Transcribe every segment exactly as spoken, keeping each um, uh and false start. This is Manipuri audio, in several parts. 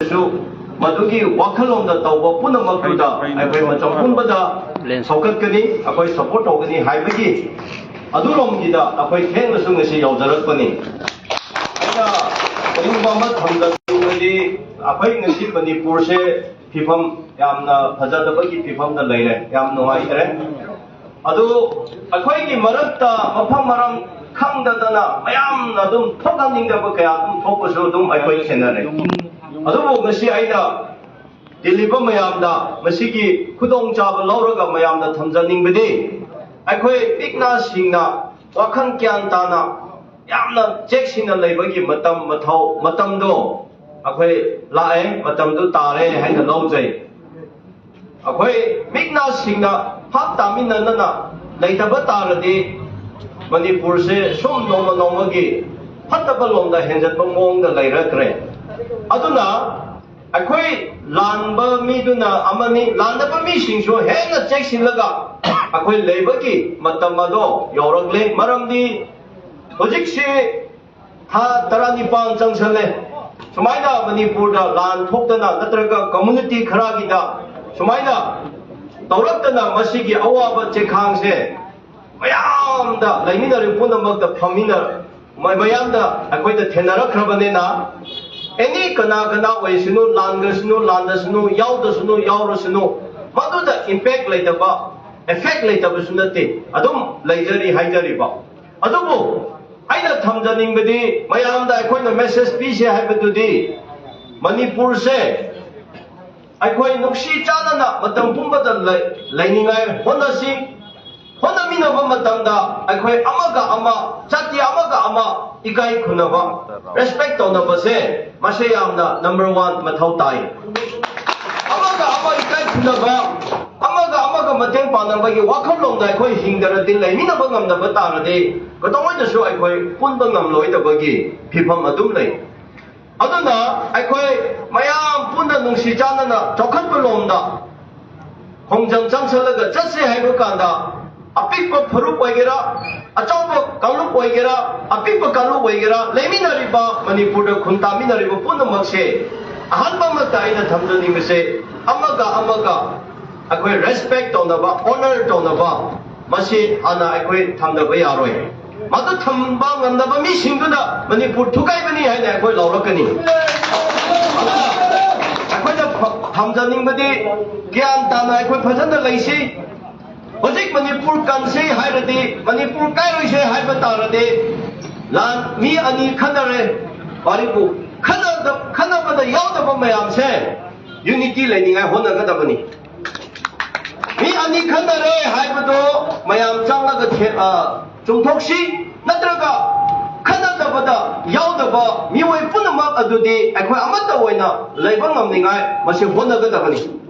ꯁꯨ ꯃꯗꯨꯒꯤ ꯋꯥꯈꯜꯂꯣꯟꯗ ꯇꯧꯕ ꯄꯨꯝꯅꯃꯛꯇꯨꯗ ꯑꯩꯈꯣꯏ ꯃꯇꯝ ꯄꯨꯝꯕꯗ ꯁꯧꯒꯠꯀꯅꯤ, ꯑꯩꯈꯣꯏ ꯁꯞꯄꯣꯔꯠ ꯇꯧꯒꯅꯤ ꯍꯥꯏꯕꯒꯤ ꯑꯗꯨꯔꯣꯝꯒꯤꯗ ꯑꯩꯈꯣꯏ ꯊꯦꯡꯅꯁꯨ ꯉꯁꯤ ꯌꯧꯖꯔꯛꯄꯅꯤ꯫ ꯑꯩꯅ ꯑꯅꯤꯡꯕ ꯑꯃ ꯊꯝꯖꯅꯤꯡꯕꯗꯤ, ꯑꯩꯈꯣꯏ ꯉꯁꯤ ꯃꯅꯤꯄꯨꯔꯁꯦ ꯐꯤꯕꯝ ꯌꯥꯝꯅ ꯐꯖꯗꯕꯒꯤ ꯐꯤꯕꯝꯗ ꯂꯩꯔꯦ, ꯌꯥꯝ ꯅꯨꯡꯉꯥꯏꯇ꯭ꯔꯦ꯫ ꯑꯗꯨ ꯑꯩꯈꯣꯏꯒꯤ ꯃꯔꯛꯇ ꯃꯐꯝ ꯃꯔꯝ ꯈꯪꯗꯗꯅ ꯃꯌꯥꯝꯅ ꯑꯗꯨꯝ ꯊꯣꯛꯍꯟꯅꯤꯡꯗꯕ ꯀꯌꯥ ꯑꯗꯨꯝ ꯊꯣꯛꯄꯁꯨ ꯑꯗꯨꯝ ꯑꯩꯈꯣꯏ ꯊꯦꯡꯅꯔꯦ꯫ ꯑꯗꯨꯕꯨ ꯉꯁꯤ ꯑꯩꯅ ꯇꯤꯜꯂꯤꯕ ꯃꯌꯥꯝꯗ ꯃꯁꯤꯒꯤ ꯈꯨꯗꯣꯡꯆꯥꯕ ꯂꯧꯔꯒ ꯃꯌꯥꯝꯗ ꯊꯝꯖꯅꯤꯡꯕꯗꯤ, ꯑꯩꯈꯣꯏ ꯄꯤꯛꯅ ꯁꯤꯡꯅ ꯋꯥꯈꯜ ꯒ꯭ꯌꯥꯟ ꯇꯥꯅ ꯌꯥꯝꯅ ꯆꯦꯛꯁꯤꯟꯅ ꯂꯩꯕꯒꯤ ꯃꯇꯝ ꯃꯊꯧ ꯃꯇꯝꯗꯣ ꯑꯩꯈꯣꯏ ꯂꯥꯛꯑꯦ, ꯃꯇꯝꯗꯨ ꯇꯥꯔꯦ ꯍꯥꯏꯅ ꯂꯧꯖꯩ꯫ ꯑꯩꯈꯣꯏ ꯃꯤꯛꯅ ꯁꯤꯡꯅ ꯐꯥꯛ ꯇꯥꯃꯤꯟꯅꯗꯅ ꯂꯩꯇꯕ ꯇꯥꯔꯗꯤ ꯃꯅꯤꯄꯨꯔꯁꯦ ꯁꯨꯝ ꯅꯣꯡꯃ ꯅꯣꯡꯃꯒꯤ ꯐꯠꯇꯕ ꯂꯣꯝꯗ ꯍꯦꯟꯖꯠꯄ ꯃꯑꯣꯡꯗ ꯂꯩꯔꯛꯈ꯭ꯔꯦ꯫ ꯑꯗꯨꯅ ꯑꯩꯈꯣꯏ ꯂꯥꯟꯕ ꯃꯤꯗꯨꯅ ꯑꯃꯅꯤ, ꯂꯥꯟꯗꯕ ꯃꯤꯁꯤꯡꯁꯨ ꯍꯦꯟꯅ ꯆꯦꯛꯁꯤꯜꯂꯒ ꯑꯩꯈꯣꯏ ꯂꯩꯕꯒꯤ ꯃꯇꯝ ꯑꯗꯣ ꯌꯧꯔꯛꯂꯦ꯫ ꯃꯔꯝꯗꯤ ꯍꯧꯖꯤꯛꯁꯤ ꯊꯥ ꯇꯔꯥꯅꯤꯄꯥꯟ ꯆꯪꯁꯜꯂꯦ꯫ ꯁꯨꯃꯥꯏꯅ ꯃꯅꯤꯄꯨꯔꯗ ꯂꯥꯟ ꯊꯣꯛꯇꯅ ꯅꯠꯇ꯭ꯔꯒ ꯀꯝꯃꯨꯅꯤꯇꯤ ꯈꯔꯒꯤꯗ ꯁꯨꯃꯥꯏꯅ ꯇꯧꯔꯛꯇꯅ ꯃꯁꯤꯒꯤ ꯑꯋꯥꯕ ꯆꯦꯈꯥꯡꯁꯦ ꯃꯌꯥꯝꯗ ꯂꯩꯃꯤꯟꯅꯔꯤꯕ ꯄꯨꯝꯅꯃꯛꯇ ꯐꯝꯃꯤꯟꯅ ꯃ-, ꯃꯌꯥꯝꯗ ꯑꯩꯈꯣꯏꯗ ꯊꯦꯡꯅꯔꯛꯈ꯭ꯔꯕꯅꯤꯅ, ꯑꯦꯅꯤ ꯀꯅꯥ ꯀꯅꯥ ꯑꯣꯏꯁꯅꯨ, ꯂꯥꯟꯒꯁꯅꯨ, ꯂꯥꯟꯗꯁꯅꯨ, ꯌꯥꯎꯗꯁꯅꯨ, ꯌꯥꯎꯔꯁꯅꯨ, ꯃꯗꯨꯗ ꯏꯝꯄꯦꯛ ꯂꯩꯇꯕ, ꯑꯦꯐꯦꯛ ꯂꯩꯇꯕꯁꯨ ꯅꯠꯇꯦ, ꯑꯗꯨꯝ ꯂꯩꯖꯔꯤ ꯍꯥꯏꯖꯔꯤꯕ꯫ ꯑꯗꯨꯕꯨ ꯑꯩꯅ ꯊꯝꯖꯅꯤꯡꯕꯗꯤ, ꯃꯌꯥꯝꯗ ꯑꯩꯈꯣꯏꯅ ꯃꯦꯁꯦꯖ ꯄꯤꯁꯦ ꯍꯥꯏꯕꯗꯨꯗꯤ, ꯃꯅꯤꯄꯨꯔꯁꯦ ꯑꯩꯈꯣꯏ ꯅꯨꯡꯁꯤ ꯆꯥꯟꯅꯅ ꯃꯇꯝ ꯄꯨꯝꯕꯗ ꯂꯩ-, ꯂꯩꯅꯤꯡꯉꯥꯏ ꯍꯣꯠꯅꯁꯤ꯫ ꯍꯣꯠꯅꯃꯤꯟꯅꯕ ꯃꯇꯝꯗ ꯑꯩꯈꯣꯏ ꯑꯃꯒ ꯑꯃ, ꯖꯥꯇꯤ ꯑꯃꯒ ꯑꯃ ꯏꯀꯥꯏ ꯈꯨꯝꯅꯕ, ꯔꯦꯁꯄꯦꯛ ꯇꯧꯅꯕꯁꯦ, ꯃꯁꯦ ꯌꯥꯝꯅ ꯅꯝꯕꯔ ꯋꯥꯟ ꯃꯊꯧ ꯇꯥꯏ꯫ ꯑꯃꯒ ꯑꯃ ꯏꯀꯥꯏ ꯈꯨꯝꯅꯕ, ꯑꯃꯒ ꯑꯃꯒ ꯃꯇꯦꯡ ꯄꯥꯡꯅꯕꯒꯤ ꯋꯥꯈꯜꯂꯣꯟꯗ ꯑꯩꯈꯣꯏ ꯍꯤꯡꯗ꯭ꯔꯗꯤ, ꯂꯩꯃꯤꯟꯅꯕ ꯉꯝꯗꯕ ꯇꯥꯔꯗꯤ, ꯀꯩꯗꯧꯉꯩꯗꯁꯨ ꯑꯩꯈꯣꯏ ꯄꯨꯟꯕ ꯉꯝꯂꯣꯏꯗꯕꯒꯤ ꯐꯤꯕꯝ ꯑꯗꯨꯝ ꯂꯩ꯫ ꯑꯗꯨꯅ ꯑꯩꯈꯣꯏ ꯃꯌꯥꯝ ꯄꯨꯟꯅ ꯅꯨꯡꯁꯤ ꯆꯥꯟꯅꯅ ꯆꯥꯎꯈꯠꯄ ꯂꯣꯝꯗ ꯈꯣꯡꯖꯪ ꯆꯪꯁꯜꯂꯒ ꯆꯠꯁꯦ ꯍꯥꯏꯕ ꯀꯥꯟꯗ, ꯑꯄꯤꯛꯄ ꯐꯨꯔꯨꯞ ꯑꯣꯏꯒꯦꯔꯥ, ꯑꯆꯧꯕ ꯀꯥꯡꯂꯨꯞ ꯑꯣꯏꯒꯦꯔꯥ, ꯑꯄꯤꯛꯄ ꯀꯥꯡꯂꯨꯞ ꯑꯣꯏꯒꯦꯔꯥ, ꯂꯩꯃꯤꯟꯅꯔꯤꯕ, ꯃꯅꯤꯄꯨꯔꯗ ꯈꯨꯟ ꯇꯥꯃꯤꯟꯅꯔꯤꯕ ꯄꯨꯝꯅꯃꯛꯁꯦ ꯑꯍꯥꯟꯕ ꯑꯃꯗ ꯑꯩꯅ ꯊꯝꯖꯅꯤꯡꯕꯁꯦ, ꯑꯃꯒ ꯑꯃꯒ ꯑꯩꯈꯣꯏ ꯔꯦꯁꯄꯦꯛ ꯇꯧꯅꯕ, ꯑꯣꯅꯔ ꯇꯧꯅꯕ, ꯃꯁꯤ ꯍꯥꯟꯅ ꯑꯩꯈꯣꯏ ꯊꯝꯗꯕ ꯌꯥꯔꯣꯏ꯫ ꯃꯗꯨ ꯊꯝꯕ ꯉꯝꯗꯕ ꯃꯤꯁꯤꯡꯗꯨꯅ ꯃꯅꯤꯄꯨꯔ ꯊꯨꯒꯥꯏꯕꯅꯤ ꯍꯥꯏꯅ ꯑꯩꯈꯣꯏ ꯂꯥꯎꯔꯛꯀꯅꯤ꯫ ꯑꯗꯨꯅ ꯑꯩꯈꯣꯏꯅ ꯐ-, ꯊꯝꯖꯅꯤꯡꯕꯗꯤ, ꯒ꯭ꯌꯥꯟ ꯇꯥꯅ ꯑꯩꯈꯣꯏ ꯐꯖꯅ ꯂꯩꯁꯤ꯫ ꯍꯧꯖꯤꯛ ꯃꯅꯤꯄꯨꯔ ꯀꯟꯁꯤ ꯍꯥꯏꯔꯗꯤ, ꯃꯅꯤꯄꯨꯔ ꯀꯥꯏꯔꯣꯏꯁꯦ ꯍꯥꯏꯕ ꯇꯥꯔꯗꯤ, ꯂꯥꯟ, ꯃꯤ ꯑꯅꯤ ꯈꯟꯅꯔꯦ꯫ ꯋꯥꯔꯤꯕꯨ ꯈꯟꯅꯗ-, ꯈꯟꯅꯕꯗ ꯌꯥꯎꯗꯕ ꯃꯌꯥꯝꯁꯦ ꯌꯨꯅꯤꯇꯤ ꯂꯩꯅꯤꯡꯉꯥꯏ ꯍꯣꯠꯅꯒꯗꯕꯅꯤ꯫ ꯃꯤ ꯑꯅꯤ ꯈꯟꯅꯔꯦ ꯍꯥꯏꯕꯗꯣ ꯃꯌꯥꯝ ꯆꯪꯂꯒ ꯊꯦ-, ꯑ, ꯆꯨꯝꯊꯣꯛꯁꯤ, ꯅꯠꯇ꯭ꯔꯒ ꯈꯟꯅꯗꯕꯗ ꯌꯥꯎꯗꯕ ꯃꯤꯑꯣꯏ ꯄꯨꯝꯅꯃꯛ ꯑꯗꯨꯗꯤ ꯑꯩꯈꯣꯏ ꯑꯃꯠꯇ ꯑꯣꯏꯅ ꯂꯩꯕ ꯉꯝꯅꯤꯡꯉꯥꯏ ꯃꯁꯤ ꯍꯣꯠꯅꯒꯗꯕꯅꯤ꯫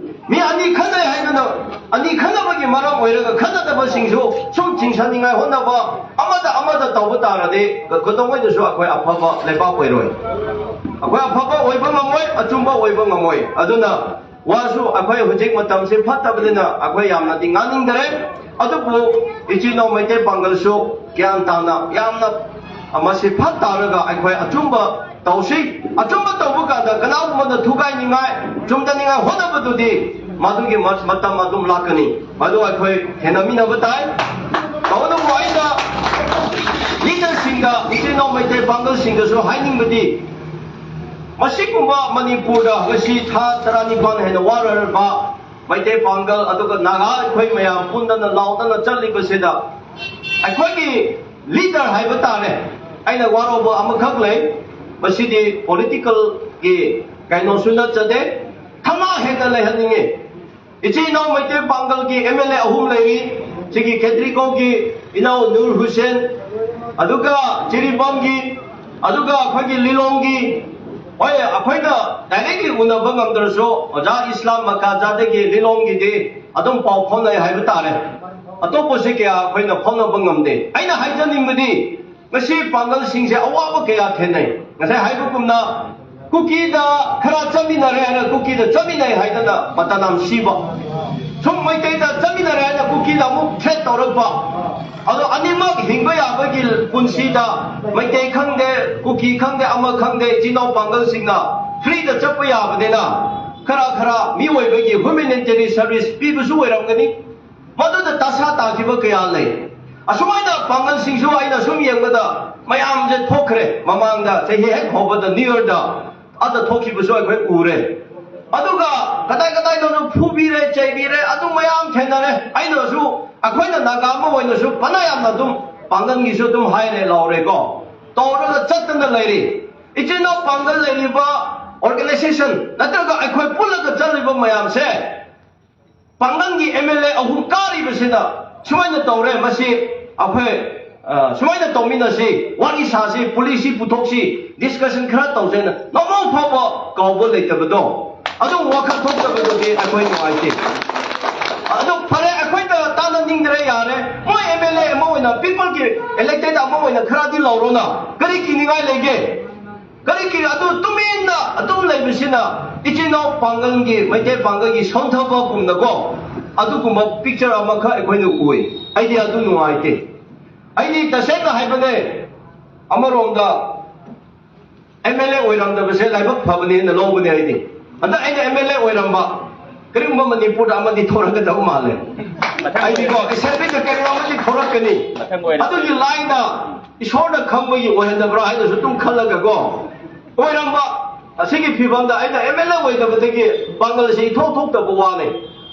ꯃꯤ ꯑꯅꯤ ꯈꯟꯅꯩ ꯍꯥꯏꯗꯅ, ꯑꯅꯤ ꯈꯟꯅꯕꯒꯤ ꯃꯔꯝ ꯑꯣꯏꯔꯒ ꯈꯟꯅꯗꯕꯁꯤꯡꯁꯨ ꯁꯨꯝ ꯆꯤꯡꯁꯟꯅꯤꯡꯉꯥꯏ ꯍꯣꯠꯅꯕ, ꯑꯃꯗ ꯑꯃꯗ ꯇꯧꯕ ꯇꯥꯔꯗꯤ ꯀ-, ꯀꯩꯗꯧꯉꯩꯗꯁꯨ ꯑꯩꯈꯣꯏ ꯑꯐꯕ ꯂꯩꯕꯥꯛ ꯑꯣꯏꯔꯣꯏ꯫ ꯑꯩꯈꯣꯏ ꯑꯐꯕ ꯑꯣꯏꯕ ꯉꯝꯃꯣꯏ, ꯑꯆꯨꯝꯕ ꯑꯣꯏꯕ ꯉꯝꯃꯣꯏ꯫ ꯑꯗꯨꯅ ꯋꯥꯁꯨ ꯑꯩꯈꯣꯏ ꯍꯧꯖꯤꯛ ꯃꯇꯝꯁꯤ ꯐꯠꯇꯕꯅꯤꯅ ꯑꯩꯈꯣꯏ ꯌꯥꯝꯅꯗꯤ ꯉꯥꯡꯅꯤꯡꯗꯔꯦ꯫ ꯑꯗꯨꯕꯨ ꯏꯆꯤꯜ ꯏꯅꯥꯎ ꯃꯩꯇꯩ ꯄꯥꯡꯒꯜꯁꯨ ꯒ꯭ꯌꯥꯟ ꯇꯥꯅ, ꯌꯥꯝꯅ ꯃꯁꯤ ꯐꯠ ꯇꯥꯔꯒ ꯑꯩꯈꯣꯏ ꯑꯆꯨꯝꯕ ꯇꯧꯁꯤ꯫ ꯑꯆꯨꯝꯕ ꯇꯧꯕ ꯀꯥꯟꯗ ꯀꯅꯥꯒꯨꯝꯕꯅ ꯊꯨꯒꯥꯏꯅꯤꯡꯉꯥꯏ, ꯆꯨꯝꯗꯅꯤꯡꯉꯥꯏ ꯍꯣꯠꯅꯕꯗꯨꯗꯤ ꯃꯗꯨꯒꯤ ꯃ-, ꯃꯇꯝ ꯑꯗꯨꯝ ꯂꯥꯛꯀꯅꯤ꯫ ꯃꯗꯨ ꯑꯩꯈꯣꯏ ꯊꯦꯡꯅꯃꯤꯟꯅꯕ ꯇꯥꯏ꯫ ꯇꯧꯕꯇꯕꯨ ꯑꯩꯅ ꯂꯤꯗꯔꯁꯤꯡꯗ, ꯏꯆꯤꯜ ꯏꯅꯥꯎ ꯃꯩꯇꯩ ꯄꯥꯡꯒꯜꯁꯤꯡꯗꯁꯨ ꯍꯥꯏꯅꯤꯡꯕꯗꯤ, ꯃꯁꯤꯒꯨꯝꯕ ꯃꯅꯤꯄꯨꯔꯗ ꯉꯁꯤ ꯊꯥ ꯇꯔꯥꯅꯤꯄꯥꯟ ꯍꯦꯟꯅ ꯋꯥꯔꯔꯕ ꯃꯩꯇꯩ ꯄꯥꯡꯒꯜ ꯑꯗꯨꯒ ꯅꯥꯒꯥ ꯑꯩꯈꯣꯏ ꯃꯌꯥꯝ ꯄꯨꯟꯗꯅ ꯂꯥꯎꯗꯅ ꯆꯠꯂꯤꯕꯁꯤꯗ ꯑꯩꯈꯣꯏꯒꯤ ꯂꯤꯗꯔ ꯍꯥꯏꯕ ꯇꯥꯔꯦ꯫ ꯑꯩꯅ ꯋꯥꯔꯧꯕ ꯑꯃꯈꯛ ꯂꯩ, ꯃꯁꯤꯗꯤ ꯄꯣꯂꯤꯇꯤꯀꯦꯜꯒꯤ ꯀꯩꯅꯣꯁꯨ ꯅꯠꯆꯗꯦ, ꯊꯧꯅꯥ ꯍꯦꯟꯅ ꯂꯩꯍꯟꯅꯤꯡꯉꯤ꯫ ꯏꯆꯤꯜ ꯏꯅꯥꯎ ꯃꯩꯇꯩ ꯄꯥꯡꯒꯜꯒꯤ ꯑꯦꯝ ꯑꯦꯜ ꯑꯦ ꯑꯍꯨꯝ ꯂꯩꯔꯤ꯫ ꯁꯤꯒꯤ ꯈꯦꯇ꯭ꯔꯤꯀꯧꯒꯤ ꯏꯅꯥꯎ ꯅꯨꯔ ꯍꯨꯁꯦꯟ, ꯑꯗꯨꯒ ꯖꯤꯔꯤꯕꯥꯝꯒꯤ, ꯑꯗꯨꯒ ꯑꯩꯈꯣꯏꯒꯤ ꯂꯤꯂꯣꯡꯒꯤ, ꯍꯣꯏ, ꯑꯩꯈꯣꯏꯅ ꯗꯥꯏꯔꯦꯛꯂꯤ ꯎꯅꯕ ꯉꯝꯗ꯭ꯔꯁꯨ ꯑꯣꯖꯥ ꯏꯁꯂꯥꯝ ꯃꯀꯥꯖꯥꯗꯒꯤ ꯂꯤꯂꯣꯡꯒꯤꯗꯤ ꯑꯗꯨꯝ ꯄꯥꯎ ꯐꯥꯎꯅꯩ ꯍꯥꯏꯕ ꯇꯥꯔꯦ꯫ ꯑꯇꯣꯞꯄꯁꯤ ꯀꯌꯥ ꯑꯩꯈꯣꯏꯅ ꯐꯥꯎꯅꯕ ꯉꯝꯗꯦ꯫ ꯑꯩꯅ ꯍꯥꯏꯖꯅꯤꯡꯕꯗꯤ, ꯉꯁꯤ ꯄꯥꯡꯒꯜꯁꯤꯡꯁꯦ ꯑꯋꯥꯕ ꯀꯌꯥ ꯊꯦꯡꯅꯩ꯫ ꯉꯁꯥꯏ ꯍꯥꯏꯕꯒꯨꯝꯅ, ꯀꯨꯀꯤꯗ ꯈꯔ ꯆꯠꯃꯤꯟꯅꯔꯦ ꯍꯥꯏꯅ ꯀꯨꯀꯤꯗ ꯆꯠꯃꯤꯟꯅꯩ ꯍꯥꯏꯗꯅ ꯃꯇꯅꯥꯝ ꯁꯤꯕ, ꯁꯨꯝ ꯃꯩꯇꯩꯗ ꯆꯠꯃꯤꯟꯅꯔꯦ ꯍꯥꯏꯅ ꯀꯨꯀꯤꯗ ꯑꯃꯨꯛ ꯊ꯭ꯔꯦꯠ ꯇꯧꯔꯛꯄ꯫ ꯑꯗꯣ ꯑꯅꯤꯃꯛ ꯍꯤꯡꯕ ꯌꯥꯕꯒꯤ ꯄꯨꯟꯁꯤꯗ ꯃꯩꯇꯩ ꯈꯪꯗꯦ, ꯀꯨꯀꯤ ꯈꯪꯗꯦ, ꯑꯃ ꯈꯪꯗꯦ, ꯏꯆꯤꯜ ꯏꯅꯥꯎ ꯄꯥꯡꯒꯜꯁꯤꯡꯅ ꯐ꯭ꯔꯤꯗ ꯆꯠꯄ ꯌꯥꯕꯅꯤꯅ ꯈꯔ ꯈꯔ ꯃꯤꯑꯣꯏꯕꯒꯤ ꯍ꯭ꯌꯨꯃꯦꯅꯤꯇꯦꯔꯤ ꯁꯔꯚꯤꯁ ꯄꯤꯕꯁꯨ ꯑꯣꯏꯔꯝꯒꯅꯤ꯫ ꯃꯗꯨꯗ ꯇꯁꯥ ꯇꯥꯈꯤꯕ ꯀꯌꯥ ꯂꯩ꯫ ꯑꯁꯨꯃꯥꯏꯅ ꯄꯥꯡꯒꯜꯁꯤꯡꯁꯨ ꯑꯩꯅ ꯁꯨꯝ ꯌꯦꯡꯕꯗ ꯃꯌꯥꯝꯁꯦ ꯊꯣꯛꯈ꯭ꯔꯦ꯫ ꯃꯃꯥꯡꯗ ꯆꯍꯤ ꯍꯦꯛ ꯍꯧꯕꯗ ꯅ꯭ꯌꯨ ꯌꯔꯗ ꯑꯗ ꯊꯣꯛꯈꯤꯕꯁꯨ ꯑꯩꯈꯣꯏ ꯎꯔꯦ꯫ ꯑꯗꯨꯒ ꯀꯗꯥꯏ ꯀꯗꯥꯏꯗꯅꯣ ꯐꯨꯕꯤꯔꯦ, ꯆꯩꯕꯤꯔꯦ, ꯑꯗꯨ ꯃꯌꯥꯝ ꯊꯦꯡꯅꯔꯦ꯫ ꯑꯩꯅꯁꯨ, ꯑꯩꯈꯣꯏꯅ ꯅꯥꯒꯥ ꯑꯃ ꯑꯣꯏꯅꯁꯨ ꯐꯅ ꯌꯥꯝꯅ ꯑꯗꯨꯝ ꯄꯥꯡꯒꯜꯒꯤꯁꯨ ꯑꯗꯨꯝ ꯍꯥꯏꯔꯦ, ꯂꯥꯎꯔꯦꯀꯣ, ꯇꯧꯔꯒ ꯆꯠꯇꯅ ꯂꯩꯔꯤ꯫ ꯏꯆꯤꯟ ꯏꯅꯥꯎ ꯄꯥꯡꯒꯜ ꯂꯩꯔꯤꯕ ꯑꯣꯔꯒꯅꯥꯏꯖꯦꯁꯟ ꯅꯠꯇ꯭ꯔꯒ ꯑꯩꯈꯣꯏ ꯄꯨꯜꯂꯒ ꯆꯠꯂꯤꯕ ꯃꯌꯥꯝꯁꯦ, ꯄꯥꯡꯒꯜꯒꯤ ꯑꯦꯝ ꯑꯦꯜ ꯑꯦ ꯑꯍꯨꯝ ꯀꯥꯔꯤꯕꯁꯤꯗ ꯁꯨꯃꯥꯏꯅ ꯇꯧꯔꯦ꯫ ꯃꯁꯤ ꯑꯩꯈꯣꯏ, ꯑ, ꯁꯨꯃꯥꯏꯅ ꯇꯧꯃꯤꯟꯅꯁꯤ, ꯋꯥꯔꯤ ꯁꯥꯁꯤ, ꯄꯣꯂꯤꯁꯤ ꯄꯨꯊꯣꯛꯁꯤ, ꯗꯤꯁꯀꯁꯟ ꯈꯔ ꯇꯧꯁꯦꯅ ꯅꯣꯡꯃ ꯐꯥꯎꯕ ꯀꯧꯕ ꯂꯩꯇꯕꯗꯣ, ꯑꯗꯨꯝ ꯋꯥꯈꯜ ꯊꯣꯛꯇꯕꯗꯨꯗꯤ ꯑꯩꯈꯣꯏ ꯅꯨꯡꯉꯥꯏꯇꯦ꯫ ꯑꯗꯨ ꯐꯔꯦ, ꯑꯩꯈꯣꯏꯗ ꯇꯥꯟꯅꯅꯤꯡꯗ꯭ꯔꯦ, ꯌꯥꯔꯦ꯫ ꯃꯣꯏ ꯑꯦꯝ ꯑꯦꯜ ꯑꯦ ꯑꯃ ꯑꯣꯏꯅ, ꯄꯤꯄꯜꯒꯤ ꯏꯂꯦꯛꯇꯦꯗ ꯑꯃ ꯑꯣꯏꯅ ꯈꯔꯗꯤ ꯂꯧꯔꯣꯅ꯫ ꯀꯔꯤ ꯀꯤꯅꯤꯡꯉꯥꯏ ꯂꯩꯒꯦ? ꯀꯔꯤ ꯀꯔꯤ ꯑꯗꯨ ꯇꯨꯃꯤꯟꯅ ꯑꯗꯨꯝ ꯂꯩꯕꯁꯤꯅ ꯏꯆꯤꯟ ꯏꯅꯥꯎ ꯄꯥꯡꯒꯜꯒꯤ, ꯃꯩꯇꯩ ꯄꯥꯡꯒꯜꯒꯤ ꯁꯣꯟꯊꯕꯒꯨꯝꯅꯀꯣ, ꯑꯗꯨꯒꯨꯝꯕ ꯄꯤꯛꯆꯔ ꯑꯃꯈꯛ ꯑꯩꯈꯣꯏꯅ ꯎꯏ꯫ ꯑꯩꯗꯤ ꯑꯗꯨ ꯅꯨꯡꯉꯥꯏꯇꯦ꯫ ꯑꯩꯗꯤ ꯇꯁꯦꯡꯅ ꯍꯥꯏꯕꯅꯦ, ꯑꯃꯔꯣꯝꯗ ꯑꯦꯝ ꯑꯦꯜ ꯑꯦ ꯑꯣꯏꯔꯝꯗꯕꯁꯦ ꯂꯥꯏꯕꯛ ꯐꯕꯅꯦꯅ ꯂꯧꯕꯅꯦ ꯑꯩꯗꯤ꯫ ꯍꯟꯗꯛ ꯑꯩꯅ ꯑꯦꯝ ꯑꯦꯜ ꯑꯦ ꯑꯣꯏꯔꯝꯕ, ꯀꯔꯤꯒꯨꯝꯕ ꯃꯅꯤꯄꯨꯔꯗ ꯑꯃꯗꯤ ꯊꯣꯔꯛꯀꯗꯕ ꯃꯥꯜꯂꯦ꯫ ꯃꯊꯪ ꯑꯩꯗꯤꯀꯣ, ꯑꯦꯁꯦꯝꯕ꯭ꯂꯤꯗ ꯀꯔꯤ ꯑꯃꯗꯤ ꯊꯣꯔꯛꯀꯅꯤ꯫ ꯃꯊꯪ ꯑꯣꯏꯅ꯫ ꯑꯗꯨꯒꯤ ꯂꯥꯏꯅ ꯏꯁꯣꯔꯅ ꯈꯪꯕꯒꯤ ꯑꯣꯏꯍꯟꯗꯕ꯭ꯔꯥ ꯍꯥꯏꯅꯁꯨ ꯑꯗꯨꯝ ꯈꯜꯂꯒꯀꯣ, ꯑꯣꯏꯔꯝꯕ ꯑꯁꯤꯒꯤ ꯐꯤꯕꯝꯗ ꯑꯩꯅ ꯑꯦꯝ ꯑꯦꯜ ꯑꯦ ꯑꯣꯏꯗꯕꯗꯒꯤ ꯄꯥꯡꯒꯜꯁꯤ ꯏꯊꯣꯛ ꯊꯣꯛꯇꯕ ꯋꯥꯅꯤ꯫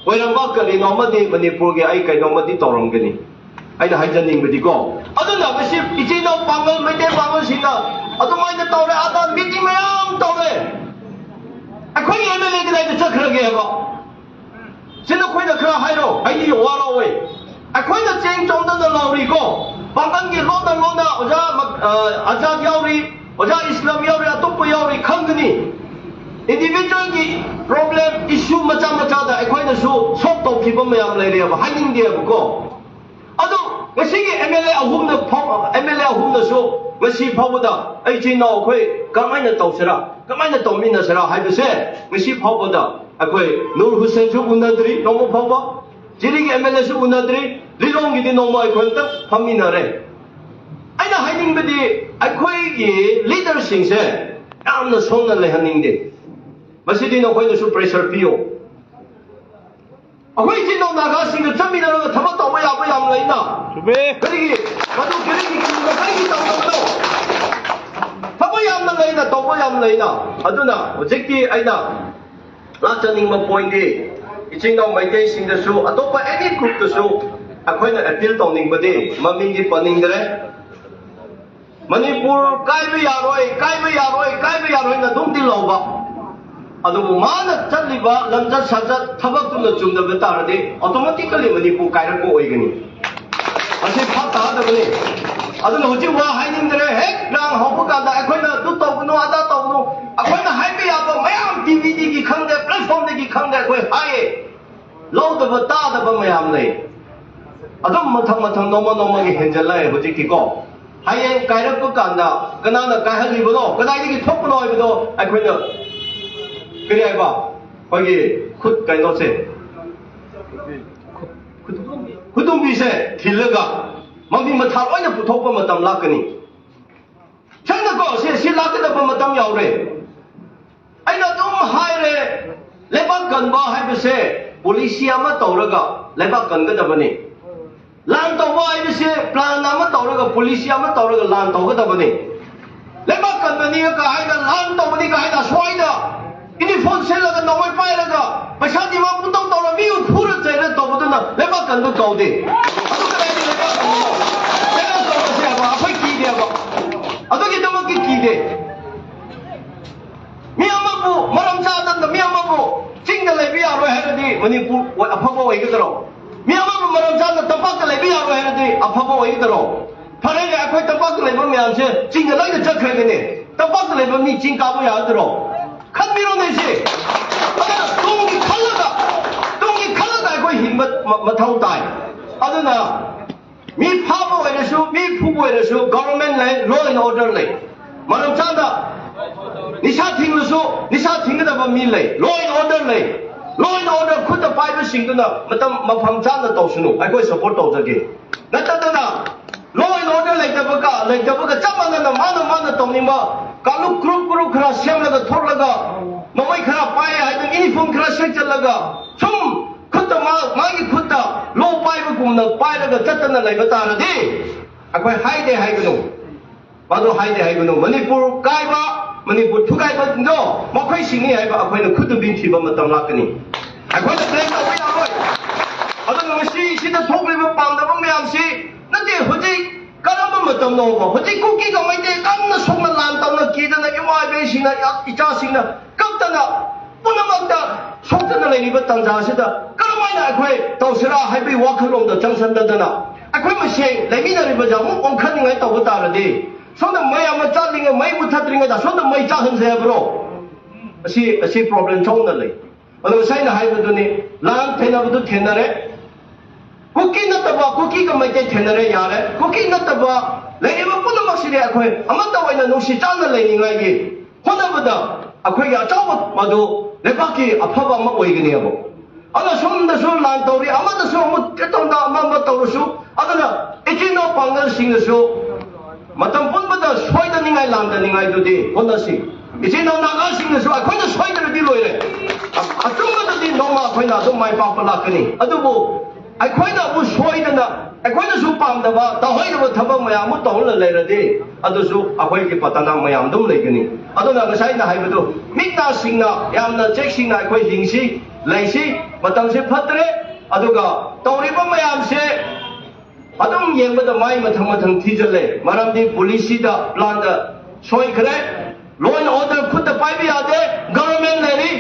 ꯑꯣꯏꯔꯝꯕ ꯀꯔꯤꯅꯣ ꯑꯃꯗꯤ ꯃꯅꯤꯄꯨꯔꯒꯤ ꯑꯩ ꯀꯩꯅꯣꯝꯃꯗꯤ ꯇꯧꯔꯝꯒꯅꯤ, ꯑꯩꯅ ꯍꯥꯏꯖꯅꯤꯡꯕꯗꯤꯀꯣ꯫ ꯑꯗꯨꯅ ꯃꯁꯤ ꯏꯆꯤꯟ ꯏꯅꯥꯎ ꯄꯥꯡꯒꯜ, ꯃꯩꯇꯩ ꯄꯥꯡꯒꯜꯁꯤꯡꯅ ꯑꯗꯨꯃꯥꯏꯅ ꯇꯧꯔꯦ, ꯑꯗꯥ ꯃꯤꯇꯤꯡ ꯃꯌꯥꯝ ꯇꯧꯔꯦ꯫ ꯑꯩꯈꯣꯏꯒꯤ ꯑꯦꯝ ꯑꯦꯜ ꯑꯦ ꯀꯗꯥꯏꯗ ꯆꯠꯈ꯭ꯔꯒꯦ ꯍꯥꯏꯕ? ꯁꯤ ꯅꯈꯣꯏꯅ ꯈꯔ ꯍꯥꯏꯔꯣ, ꯑꯩꯗꯤ ꯋꯥꯔꯧꯋꯦ꯫ ꯑꯩꯈꯣꯏꯅ ꯆꯦꯡ ꯆꯣꯡꯗꯅ ꯂꯥꯎꯔꯤꯀꯣ, ꯄꯥꯡꯒꯜꯒꯤ ꯂꯣꯟꯅ ꯂꯣꯟꯅ ꯑꯣꯖꯥ ꯃ-, ꯑ, ꯑꯖꯥꯗ ꯌꯥꯎꯔꯤ, ꯑꯣꯖꯥ ꯏꯁꯂꯥꯝ ꯌꯥꯎꯔꯤ, ꯑꯇꯣꯞꯄ ꯌꯥꯎꯔꯤ, ꯈꯪꯒꯅꯤ꯫ ꯏꯟꯗꯤꯚꯤꯖꯨꯋꯦꯜꯒꯤ ꯄ꯭ꯔꯣꯕ꯭ꯂꯦꯝ, ꯏꯁꯨ ꯃꯆꯥ ꯃꯆꯥꯗ ꯑꯩꯈꯣꯏꯅꯁꯨ ꯁꯣꯜꯕ ꯇꯧꯈꯤꯕ ꯃꯌꯥꯝ ꯂꯩꯔꯦꯕ, ꯍꯥꯏꯅꯤꯡꯗꯦꯕꯀꯣ꯫ ꯑꯗꯨ ꯉꯁꯤꯒꯤ ꯑꯦꯝ ꯑꯦꯜ ꯑꯦ ꯑꯍꯨꯝꯅ ꯐꯥꯎ-, ꯑꯦꯝ ꯑꯦꯜ ꯑꯦ ꯑꯍꯨꯝꯅꯁꯨ ꯉꯁꯤ ꯐꯥꯎꯕꯗ ꯑꯩ ꯏꯆꯤꯟ ꯏꯅꯥꯎ ꯑꯩꯈꯣꯏ ꯀꯃꯥꯏꯅ ꯇꯧꯁꯤꯔꯥ, ꯀꯃꯥꯏꯅ ꯇꯧꯃꯤꯟꯅꯁꯤꯔꯥ ꯍꯥꯏꯕꯁꯦ ꯉꯁꯤ ꯐꯥꯎꯕꯗ ꯑꯩꯈꯣꯏ ꯅꯨꯔ ꯍꯨꯁꯦꯟꯁꯨ ꯎꯅꯗ꯭ꯔꯤ ꯅꯣꯡꯃ ꯐꯥꯎꯕ, ꯖꯤꯔꯤꯒꯤ ꯑꯦꯝ ꯑꯦꯜ ꯑꯦꯁꯨ ꯎꯅꯗ꯭ꯔꯤ, ꯂꯤꯂꯣꯡꯒꯤꯗꯤ ꯅꯣꯡꯃ ꯑꯩꯈꯣꯏ ꯑꯝꯇ ꯐꯝꯃꯤꯟꯅꯔꯦ꯫ ꯑꯩꯅ ꯍꯥꯏꯅꯤꯡꯕꯗꯤ ꯑꯩꯈꯣꯏꯒꯤ ꯂꯤꯗꯔꯁꯤꯡꯁꯦ ꯌꯥꯝꯅ ꯁꯣꯝꯅ ꯂꯩꯍꯟꯅꯤꯡꯗꯦ꯫ ꯃꯁꯤꯗꯤ ꯅꯈꯣꯏꯅꯁꯨ pressure ꯄꯤꯌꯨ꯫ ꯑꯩꯈꯣꯏ ꯏꯆꯤꯟ ꯏꯅꯥꯎ ꯅꯥꯒꯥꯁꯤꯡꯒ ꯆꯠꯃꯤꯟꯅꯔꯒ ꯊꯕꯛ ꯇꯧꯕ ꯌꯥꯕ ꯌꯥꯝ ꯂꯩꯅ꯫ ꯆꯨꯝꯃꯦ꯫ ꯀꯔꯤꯒꯤ ꯃꯗꯨ ꯀꯔꯤꯒꯤ ꯀꯔꯤꯒꯤ ꯇꯧꯗꯕꯅꯣ? ꯊꯕꯛ ꯌꯥꯝꯅ ꯂꯩꯅ, ꯇꯧꯕ ꯌꯥꯝ ꯂꯩꯅ꯫ ꯑꯗꯨꯅ ꯍꯧꯖꯤꯛꯇꯤ ꯑꯩꯅ ꯂꯥꯛꯆꯅꯤꯡꯕ pointꯗꯤ, ꯏꯆꯤꯟ ꯏꯅꯥꯎ ꯃꯩꯇꯩꯁꯤꯡꯗꯁꯨ, ꯑꯇꯣꯞꯄ any groupꯇꯁꯨ ꯑꯩꯈꯣꯏꯅ appeal ꯇꯧꯅꯤꯡꯕꯗꯤ, ꯃꯃꯤꯡꯗꯤ ꯄꯟꯅꯤꯡꯗ꯭ꯔꯦ, ꯃꯅꯤꯄꯨꯔ ꯀꯥꯏꯕ ꯌꯥꯔꯣꯏ, ꯀꯥꯏꯕ ꯌꯥꯔꯣꯏ, ꯀꯥꯏꯕ ꯌꯥꯔꯣꯏꯅ ꯑꯗꯨꯝꯗꯤ ꯂꯧꯕ꯫ ꯑꯗꯨꯕꯨ ꯃꯥꯅ ꯆꯠꯂꯤꯕ ꯂꯝꯆꯠ ꯁꯥꯖꯠ ꯊꯕꯛꯇꯨꯅ ꯆꯨꯝꯗꯕ ꯇꯥꯔꯗꯤ, automatically ꯃꯅꯤꯄꯨꯔ ꯀꯥꯏꯔꯛꯄ ꯑꯣꯏꯒꯅꯤ꯫ ꯃꯁꯤ ꯚꯥꯞ ꯇꯥꯗꯕꯅꯤ꯫ ꯑꯗꯨꯅ ꯍꯧꯖꯤꯛ ꯋꯥ ꯍꯥꯏꯅꯤꯡꯗ꯭ꯔꯦ꯫ ꯍꯦꯛ ꯏꯔꯥꯡ ꯍꯧꯕ ꯀꯥꯟꯗ ꯑꯩꯈꯣꯏꯅ ꯑꯗꯨ ꯇꯧꯒꯅꯨ, ꯑꯗꯥ ꯇꯧꯒꯅꯨ, ꯑꯩꯈꯣꯏꯅ ꯍꯥꯏꯕ ꯌꯥꯕ ꯃꯌꯥꯝ TVꯗꯒꯤ ꯈꯪꯗꯦ, platformꯗꯒꯤ ꯈꯪꯗꯦ, ꯑꯩꯈꯣꯏ ꯍꯥꯏꯌꯦ꯫ ꯂꯧꯗꯕ ꯇꯥꯗꯕ ꯃꯌꯥꯝ ꯂꯩ꯫ ꯑꯗꯨꯝ ꯃꯊꯪ ꯃꯊꯪ ꯅꯣꯡꯃ ꯅꯣꯡꯃꯒꯤ ꯍꯦꯟꯖꯜꯂꯛꯑꯦ ꯍꯧꯖꯤꯛꯇꯤꯀꯣ꯫ ꯍꯌꯦꯡ ꯀꯥꯏꯔꯛꯄ ꯀꯥꯟꯗ ꯀꯅꯥꯅ ꯀꯥꯏꯍꯜꯂꯤꯕꯅꯣ, ꯀꯗꯥꯏꯗꯒꯤ ꯊꯣꯛꯄꯅꯣ ꯍꯥꯏꯕꯗꯣ ꯑꯩꯈꯣꯏꯅ, ꯀꯔꯤ ꯍꯥꯏꯕ, ꯑꯩꯈꯣꯏꯒꯤ ꯈꯨꯠ ꯀꯩꯅꯣꯁꯦ, ꯈꯨꯗꯣꯝꯕꯤꯁꯦ ꯊꯤꯜꯂꯒ ꯃꯃꯤ ꯃꯊꯥ ꯂꯣꯏꯅ ꯄꯨꯊꯣꯛꯄ ꯃꯇꯝ ꯂꯥꯛꯀꯅꯤ꯫ ꯁꯦꯡꯅꯀꯣ, ꯁꯤ, ꯁꯤ ꯂꯥꯛꯀꯗꯕ ꯃꯇꯝ ꯌꯥꯎꯔꯦ꯫ ꯑꯩꯅ ꯑꯗꯨꯝ ꯍꯥꯏꯔꯦ, ꯂꯩꯕꯥꯛ ꯀꯟꯕ ꯍꯥꯏꯕꯁꯦ policy ꯑꯃ ꯇꯧꯔꯒ ꯂꯩꯕꯥꯛ ꯀꯟꯒꯗꯕꯅꯤ꯫ ꯂꯥꯟ ꯇꯧꯕ ꯍꯥꯏꯕꯁꯦ plan ꯑꯃ ꯇꯧꯔꯒ, policy ꯑꯃ ꯇꯧꯔꯒ ꯂꯥꯟ ꯇꯧꯒꯗꯕꯅꯤ꯫ ꯂꯩꯕꯥꯛ ꯀꯟꯕꯅꯤ ꯀ ꯍꯥꯏꯅ, ꯂꯥꯟ ꯇꯧꯕꯅꯤ ꯀ ꯍꯥꯏꯅ, ꯁ꯭ꯋꯥꯏꯗ uniform ꯁꯦꯠꯂꯒ, ꯅꯣꯡꯃꯩ ꯄꯥꯏꯔꯒ, ꯄꯩꯁꯥ demand ꯄꯨꯡꯇꯧ ꯇꯧꯔ, ꯃꯤꯕꯨ ꯐꯨꯔ ꯆꯩꯔ ꯇꯧꯕꯗꯨꯅ ꯂꯩꯕꯥꯛ ꯀꯟꯕ ꯀꯧꯗꯦ꯫ ꯑꯗꯨ ꯀꯗꯥꯏꯗ ꯂꯩꯕꯥꯛ ꯀꯟꯕꯅꯣ? Challenge ꯇꯧꯔꯁꯦ ꯍꯥꯏꯕ, ꯑꯩꯈꯣꯏ ꯀꯤꯗꯦꯕ꯫ ꯑꯗꯨꯒꯤꯗꯃꯛꯀꯤ ꯀꯤꯗꯦ꯫ ꯃꯤ ꯑꯃꯕꯨ ꯃꯔꯝ ꯆꯥꯗꯅ, ꯃꯤ ꯑꯃꯕꯨ ꯆꯤꯡꯗ ꯂꯩꯕ ꯌꯥꯔꯣꯏ ꯍꯥꯏꯔꯗꯤ ꯃꯅꯤꯄꯨꯔ ꯑꯣꯏ-, ꯑꯐꯕ ꯑꯣꯏꯒꯗ꯭ꯔꯣ? ꯃꯤ ꯑꯃꯕꯨ ꯃꯔꯝ ꯆꯥꯗꯅ ꯇꯝꯄꯥꯛꯇ ꯂꯩꯕ ꯌꯥꯔꯣꯏ ꯍꯥꯏꯔꯗꯤ ꯑꯐꯕ ꯑꯣꯏꯒꯗ꯭ꯔꯣ? ꯐꯔꯦꯅꯦ, ꯑꯩꯈꯣꯏ ꯇꯝꯄꯥꯛꯇ ꯂꯩꯕ ꯃꯌꯥꯝꯁꯦ ꯆꯤꯡꯗ ꯂꯣꯏꯅ ꯆꯠꯈ꯭ꯔꯒꯅꯦ, ꯇꯝꯄꯥꯛꯇ ꯂꯩꯕ ꯃꯤ ꯆꯤꯡ ꯀꯥꯕ ꯌꯥꯒꯗ꯭ꯔꯣ? ꯈꯟꯕꯤꯔꯣꯅꯦ ꯁꯤ꯫ ꯑꯗꯨꯅ ꯇꯨꯡꯒꯤ ꯈꯜꯂꯒ, ꯇꯨꯡꯒꯤ ꯈꯜꯂꯒ ꯑꯩꯈꯣꯏ ꯍꯤꯡꯕ ꯃ-, ꯃꯊꯧ ꯇꯥꯏ꯫ ꯑꯗꯨꯅ ꯃꯤ ꯐꯥꯕ ꯑꯣꯏꯔꯁꯨ, ꯃꯤ ꯐꯨꯕ ꯑꯣꯏꯔꯁꯨ, government ꯂꯩ, law and order ꯂꯩ꯫ ꯃꯔꯝ ꯆꯥꯅ ꯅꯤꯁꯥ ꯊꯤꯡꯂꯁꯨ, ꯅꯤꯁꯥ ꯊꯤꯡꯒꯗꯕ ꯃꯤ ꯂꯩ, law and order ꯂꯩ꯫ Law and order ꯈꯨꯠꯇ ꯄꯥꯏꯕꯁꯤꯡꯗꯨꯅ ꯃꯇꯝ ꯃꯐꯝ ꯆꯥꯅ ꯇꯧꯁꯅꯨ, ꯑꯩꯈꯣꯏ support ꯇꯧꯖꯒꯦ꯫ ꯅꯠꯇꯗꯅ law ꯑꯣꯔꯗꯔ ꯂꯩꯇꯕꯒ ꯂꯩꯇꯕꯒ ꯆꯞ ꯃꯥꯟꯅꯅ ꯃꯥꯅ ꯃꯥꯅ ꯇꯧꯅꯤꯡꯕ ꯀꯥꯡꯂꯨꯞ ꯒ꯭ꯔꯨꯞ ꯒ꯭ꯔꯨꯞ ꯈꯔ ꯁꯦꯝꯂꯒ ꯊꯣꯛꯂꯒ ꯃꯃꯩ ꯈꯔ ꯄꯥꯏ ꯍꯥꯏꯗꯅ ꯌꯨꯅꯤꯐꯣꯔꯝ ꯈꯔ ꯁꯦꯠꯆꯜꯂꯒ ꯁꯨꯝ ꯈꯨꯠꯇ ꯃꯥ ꯃꯥꯒꯤ ꯈꯨꯠꯇ ꯂꯣ ꯄꯥꯏꯕꯒꯨꯝꯅ ꯄꯥꯏꯔꯒ ꯆꯠꯇꯅ ꯂꯩꯕ ꯇꯥꯔꯗꯤ ꯑꯩꯈꯣꯏ ꯍꯥꯏꯗꯦ ꯍꯥꯏꯒꯅꯨ꯫ ꯃꯗꯨ ꯍꯥꯏꯗꯦ ꯍꯥꯏꯒꯅꯨ꯫ ꯃꯅꯤꯄꯨꯔ ꯀꯥꯏꯕ, ꯃꯅꯤꯄꯨꯔ ꯊꯨꯒꯥꯏꯕꯗꯣ ꯃꯈꯣꯏꯁꯤꯡꯅꯤ ꯍꯥꯏꯕ ꯑꯩꯈꯣꯏꯅ ꯈꯨꯠꯇꯨ ꯕꯤꯟ ꯊꯤꯕ ꯃꯇꯝ ꯂꯥꯛꯀꯅꯤ꯫ ꯑꯩꯈꯣꯏꯅ ꯕ꯭ꯂꯦꯝ ꯇꯧꯕ ꯌꯥꯔꯣꯏ꯫ ꯑꯗꯨꯅ ꯉꯁꯤ ꯁꯤꯗ ꯊꯣꯛꯂꯤꯕ ꯄꯥꯝꯗꯕ ꯃꯌꯥꯝꯁꯤ ꯅꯠꯇꯦ꯫ ꯍꯧꯖꯤꯛ ꯀꯔꯝꯕ ꯃꯇꯝꯅꯣꯕ? ꯍꯧꯖꯤꯛ ꯀꯨꯀꯤꯒ ꯃꯩꯇꯩ ꯀꯟꯅ ꯁꯣꯛꯅ ꯂꯥꯟ ꯇꯧꯅ ꯀꯤꯗꯅ ꯏꯃꯥ ꯏꯕꯦꯟꯁꯤꯡꯅ, ꯏꯆꯥꯁꯤꯡꯅ ꯀꯞꯇꯅ ꯄꯨꯝꯅꯃꯛꯇ ꯁꯣꯛꯇꯅ ꯂꯩꯔꯤꯕ ꯇꯥꯟꯖꯥꯁꯤꯗ ꯀꯔꯝꯍꯥꯏꯅ ꯑꯩꯈꯣꯏ ꯇꯧꯁꯤꯔꯥ ꯍꯥꯏꯕꯒꯤ ꯋꯥꯈꯜꯂꯣꯟꯗ ꯆꯪꯁꯤꯟꯗꯗꯅ ꯑꯩꯈꯣꯏ ꯃꯁꯦꯟ ꯂꯩꯃꯤꯟꯅꯔꯤꯕꯁꯦ ꯑꯃꯨꯛ ꯑꯣꯟꯈꯠꯅꯤꯡꯉꯥꯏ ꯇꯧꯕ ꯇꯥꯔꯗꯤ ꯁꯣꯝꯗ ꯃꯩ ꯑꯃ ꯆꯥꯛꯂꯤꯉꯩ, ꯃꯩ ꯃꯨꯊꯠꯇ꯭ꯔꯤꯉꯩꯗ ꯁꯣꯝꯗ ꯃꯩ ꯆꯥꯛꯍꯟꯁꯦ ꯍꯥꯏꯕ꯭ꯔꯣ? ꯑꯁꯤ, ꯑꯁꯤ ꯄ꯭ꯔꯣꯕ꯭ꯂꯦꯝ ꯆꯥꯎꯅ ꯂꯩ꯫ ꯑꯗꯣ ꯉꯁꯥꯏꯅ ꯍꯥꯏꯕꯗꯨꯅꯤ, ꯂꯥꯟ ꯊꯦꯡꯅꯕꯗꯨ ꯊꯦꯡꯅꯔꯦ꯫ ꯀꯨꯀꯤ ꯅꯠꯇꯕ, ꯀꯨꯀꯤꯒ ꯃꯩꯇꯩ ꯊꯦꯡꯅꯔꯦ, ꯌꯥꯔꯦ꯫ ꯀꯨꯀꯤ ꯅꯠꯇꯕ ꯂꯩꯔꯤꯕ ꯄꯨꯝꯅꯃꯛꯁꯤꯗꯤ ꯑꯩꯈꯣꯏ ꯑꯃꯠꯇ ꯑꯣꯏꯅ ꯅꯨꯡꯁꯤ ꯆꯥꯟꯅ ꯂꯩꯅꯤꯡꯉꯥꯏꯒꯤ ꯍꯣꯠꯅꯕꯗ ꯑꯩꯈꯣꯏꯒꯤ ꯑꯆꯧꯕ ꯃꯗꯨ ꯂꯩꯕꯥꯛꯀꯤ ꯑꯐꯕ ꯑꯃ ꯑꯣꯏꯒꯅꯦꯕ꯫ ꯑꯗꯨꯅ ꯁꯣꯝꯗꯁꯨ ꯂꯥꯟ ꯇꯧꯔꯤ, ꯑꯃꯗꯁꯨ ꯑꯃꯨꯛ ꯇꯧꯗ ꯑꯃ ꯑꯃ ꯇꯧꯔꯁꯨ, ꯑꯗꯨꯅ ꯏꯆꯤꯟ ꯏꯅꯥꯎ ꯄꯥꯡꯒꯜꯁꯤꯡꯅꯁꯨ ꯃꯇꯝ ꯄꯨꯝꯕꯗ ꯁꯣꯏꯗꯅꯤꯡꯉꯥꯏ ꯂꯥꯟꯗꯅꯤꯡꯉꯥꯏꯗꯨꯗꯤ ꯍꯣꯠꯅꯁꯤ꯫ ꯏꯆꯤꯟ ꯏꯅꯥꯎ ꯅꯥꯒꯥꯁꯤꯡꯅꯁꯨ ꯑꯩꯈꯣꯏꯅ ꯁꯣꯏꯗ꯭ꯔꯗꯤ ꯂꯣꯏꯔꯦ꯫ ꯑꯆꯨꯝꯕꯗꯗꯤ ꯅꯣꯡꯃ ꯑꯩꯈꯣꯏꯅ ꯑꯗꯨꯝ ꯃꯥꯏ ꯄꯥꯛꯄ ꯂꯥꯛꯀꯅꯤ꯫ ꯑꯗꯨꯕꯨ ꯑꯩꯈꯣꯏꯅ ꯑꯃꯨꯛ ꯁꯣꯏꯗꯅ ꯑꯩꯈꯣꯏꯅꯁꯨ ꯄꯥꯝꯗꯕ ꯇꯧꯍꯩꯗꯕ ꯊꯕꯛ ꯃꯌꯥꯝ ꯑꯃ ꯇꯧꯔꯒ ꯂꯩꯔꯗꯤ ꯑꯗꯨꯁꯨ ꯑꯩꯈꯣꯏꯒꯤ ꯄꯇꯅꯥ ꯃꯌꯥꯝ ꯑꯗꯨꯝ ꯂꯩꯒꯅꯤ꯫ ꯑꯗꯨꯅ ꯉꯁꯥꯏ ꯑꯩꯅ ꯍꯥꯏꯕꯗꯨ ꯃꯤꯠ ꯅꯥ ꯁꯤꯡꯅ ꯌꯥꯝꯅ ꯆꯦꯛꯁꯤꯡꯅ ꯑꯩꯈꯣꯏ ꯍꯤꯡꯁꯤ, ꯂꯩꯁꯤ꯫ ꯃꯇꯝꯁꯦ ꯐꯠꯇ꯭ꯔꯦ꯫ ꯑꯗꯨꯒ ꯇꯧꯔꯤꯕ ꯃꯌꯥꯝꯁꯦ ꯑꯗꯨꯝ ꯌꯦꯡꯕꯗ ꯃꯥꯏ ꯃꯊꯪ ꯃꯊꯪ ꯊꯤꯖꯤꯜꯂꯦ꯫ ꯃꯔꯝꯗꯤ ꯄꯨꯂꯤꯁꯁꯤꯗ ꯄ꯭ꯂꯥꯟꯗ ꯁꯣꯏꯈ꯭ꯔꯦ꯫ ꯂꯣ ꯑꯦꯟ ꯑꯣꯔꯗꯔ ꯈꯨꯠꯇ ꯄꯥꯏꯕ ꯌꯥꯗꯦ꯫ ꯒꯚꯔꯟꯃꯦꯟ ꯂꯩꯔꯤ꯫